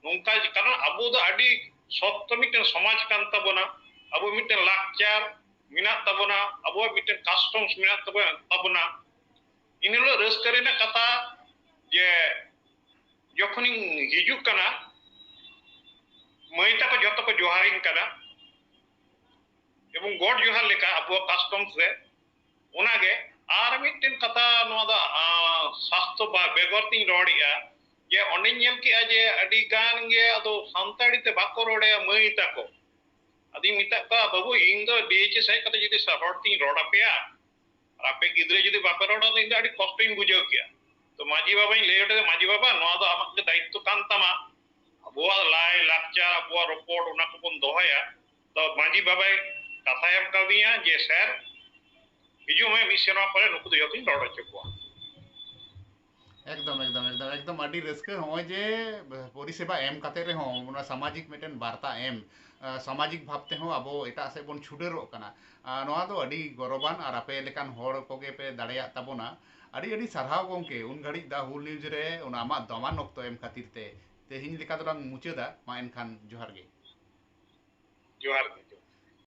ᱱᱚᱝᱠᱟ, ᱠᱟᱨᱚᱱ ᱟᱵᱚ ᱫᱚ ᱟᱹᱰᱤ ᱥᱚᱠᱛᱚ ᱢᱤᱫᱴᱮᱱ ᱥᱚᱢᱟᱡᱽ ᱠᱟᱱ ᱛᱟᱵᱚᱱᱟ, ᱟᱵᱚ ᱢᱤᱫᱴᱮᱱ ᱞᱟᱠᱪᱟᱨ ᱢᱮᱱᱟᱜ ᱛᱟᱵᱚᱱᱟ, ᱟᱵᱚᱣᱟᱜ ᱢᱤᱫᱴᱮᱱ ᱠᱟᱥᱴᱚᱢᱥ ᱢᱮᱱᱟᱜ ᱛᱟᱵᱚᱱᱟ, ᱛᱟᱵᱚᱱᱟ᱾ ᱤᱱᱟᱹ ᱦᱤᱞᱳᱜ ᱨᱟᱹᱥᱠᱟᱹ ᱨᱮᱱᱟᱜ ᱠᱟᱛᱷᱟ ᱡᱮ ᱡᱚᱠᱷᱚᱱᱤᱧ ᱦᱤᱡᱩᱜ ᱠᱟᱱᱟ, ᱢᱟᱹᱭ ᱛᱟᱠᱚ ᱡᱚᱛᱚ ᱠᱚ ᱡᱚᱦᱟᱨᱤᱧ ᱠᱟᱱᱟ ᱮᱵᱚᱝ ᱜᱚᱰ ᱡᱚᱦᱟᱨ ᱞᱮᱠᱟ ᱟᱵᱚᱣᱟᱜ ᱠᱟᱥᱴᱚᱢᱥ ᱨᱮ᱾ ᱚᱱᱟᱜᱮ ᱟᱨ ᱢᱤᱫᱴᱮᱱ ᱠᱟᱛᱷᱟ, ᱱᱚᱣᱟ ᱫᱚ, ᱟᱸ, ᱥᱟᱥᱛᱷᱚ ᱵᱟ-, ᱵᱮᱜᱚᱨ ᱛᱤᱧ ᱨᱚᱲᱮᱜᱼᱟ, ᱡᱮ ᱚᱸᱰᱮᱧ ᱧᱮᱞ ᱠᱮᱜᱼᱟ ᱡᱮ ᱟᱹᱰᱤ ᱜᱟᱱ ᱜᱮ ᱟᱫᱚ ᱥᱟᱱᱛᱟᱲᱤ ᱛᱮ ᱵᱟᱠᱚ ᱨᱚᱲᱮᱜᱼᱟ ᱢᱟᱹᱭ ᱛᱟᱠᱚ᱾ ᱟᱫᱚᱧ ᱢᱮᱛᱟᱜ ᱠᱚᱣᱟ, "ᱵᱟᱹᱵᱩ, ᱤᱧ ᱫᱚ ᱰᱤ ᱮᱭᱤᱪ ᱮᱥ ᱦᱮᱡ ᱠᱟᱛᱮ ᱡᱩᱫᱤ ᱥᱟ-, ᱦᱚᱲ ᱛᱤᱧ ᱨᱚᱲ ᱟᱯᱮᱭᱟ, ᱟᱨ ᱟᱯᱮ ᱜᱤᱫᱽᱨᱟᱹ ᱡᱩᱫᱤ ᱵᱟᱯᱮ ᱨᱚᱲᱟ, ᱤᱧ ᱫᱚ ᱟᱹᱰᱤ ᱠᱚᱥᱴᱚᱧ ᱵᱩᱡᱷᱟᱹᱣ ᱠᱮᱭᱟ᱾" ᱛᱚ ᱢᱟᱹᱡᱷᱤ ᱵᱟᱵᱟᱧ ᱞᱟᱹᱭ ᱦᱚᱴᱚ ᱠᱮᱫᱟ, "ᱢᱟᱹᱡᱷᱤ ᱵᱟᱵᱟ, ᱱᱚᱣᱟ ᱫᱚ ᱟᱢᱟᱜ ᱜᱮ ᱫᱟᱭᱤᱛᱛᱚ ᱠᱟᱱ ᱛᱟᱢᱟ, ᱟᱵᱚᱣᱟᱜ ᱞᱟᱭ ᱞᱟᱠᱪᱟᱨ, ᱟᱵᱚᱣᱟᱜ ᱨᱚᱯᱚᱲ, ᱚᱱᱟ ᱠᱚᱵᱚᱱ ᱫᱚᱦᱚᱭᱟ᱾" ᱛᱚ ᱢᱟᱹᱡᱷᱤ ᱵᱟᱵᱟᱭ ᱠᱟᱛᱷᱟᱭ ᱮᱢ ᱠᱟᱣᱫᱤᱧᱟ ᱡᱮ, "ᱥᱮᱨ, ᱦᱤᱡᱩᱜ ᱢᱮ, ᱢᱤᱫ ᱥᱮᱨᱢᱟ ᱯᱚᱨᱮ ᱱᱩᱠᱩ ᱫᱚ ᱡᱚᱛᱚᱧ ᱨᱚᱲ ᱦᱚᱪᱚ ᱠᱚᱣᱟ᱾" ᱮᱠᱫᱚᱢ, ᱮᱠᱫᱚᱢ, ᱮᱠᱫᱚᱢ, ᱮᱠᱫᱚᱢ ᱟᱹᱰᱤ ᱨᱟᱹᱥᱠᱟᱹ᱾ ᱱᱚᱜᱼᱚᱭ ᱡᱮ ᱯᱚᱨᱤᱥᱮᱵᱟ ᱮᱢ ᱠᱟᱛᱮ ᱨᱮᱦᱚᱸ ᱚᱱᱟ ᱥᱟᱢᱟᱡᱤᱠ ᱢᱤᱫᱴᱮᱱ ᱵᱟᱨᱛᱟ ᱮᱢ, ᱟᱸ, ᱥᱟᱢᱟᱡᱤᱠ ᱵᱷᱟᱵᱽ ᱛᱮᱦᱚᱸ ᱟᱵᱚ ᱮᱴᱟᱜ ᱥᱮᱫ ᱵᱚᱱ ᱪᱷᱩᱰᱟᱹᱨᱚᱜ ᱠᱟᱱᱟ᱾ ᱟᱸ, ᱱᱚᱣᱟ ᱫᱚ ᱟᱹᱰᱤ ᱜᱚᱨᱚᱵᱟᱱ, ᱟᱨ ᱟᱯᱮ ᱞᱮᱠᱟᱱ ᱦᱚᱲ ᱠᱚᱜᱮ ᱯᱮ ᱫᱟᱲᱮᱭᱟᱜ ᱛᱟᱵᱚᱱᱟ᱾ ᱟᱹᱰᱤ ᱟᱹᱰᱤ ᱥᱟᱨᱦᱟᱣ ᱜᱚᱢᱠᱮ, ᱩᱱ ᱜᱷᱟᱹᱲᱤᱡ ᱫᱟ ᱦᱩᱞ ᱱᱤᱭᱩᱡᱽ ᱨᱮ ᱚᱱᱟ ᱟᱢᱟᱜ ᱫᱟᱢᱟᱱ ᱚᱠᱛᱚ ᱮᱢ ᱠᱷᱟᱹᱛᱤᱨ ᱛᱮ᱾ ᱛᱮᱦᱮᱧ ᱞᱮᱠᱟ ᱫᱚᱞᱟᱝ ᱢᱩᱪᱟᱹᱫᱟ᱾ ᱢᱟ ᱮᱱᱠᱷᱟᱱ ᱡᱚᱦᱟᱨ ᱜᱮ᱾ ᱡᱚᱦᱟᱨ ᱜᱮ᱾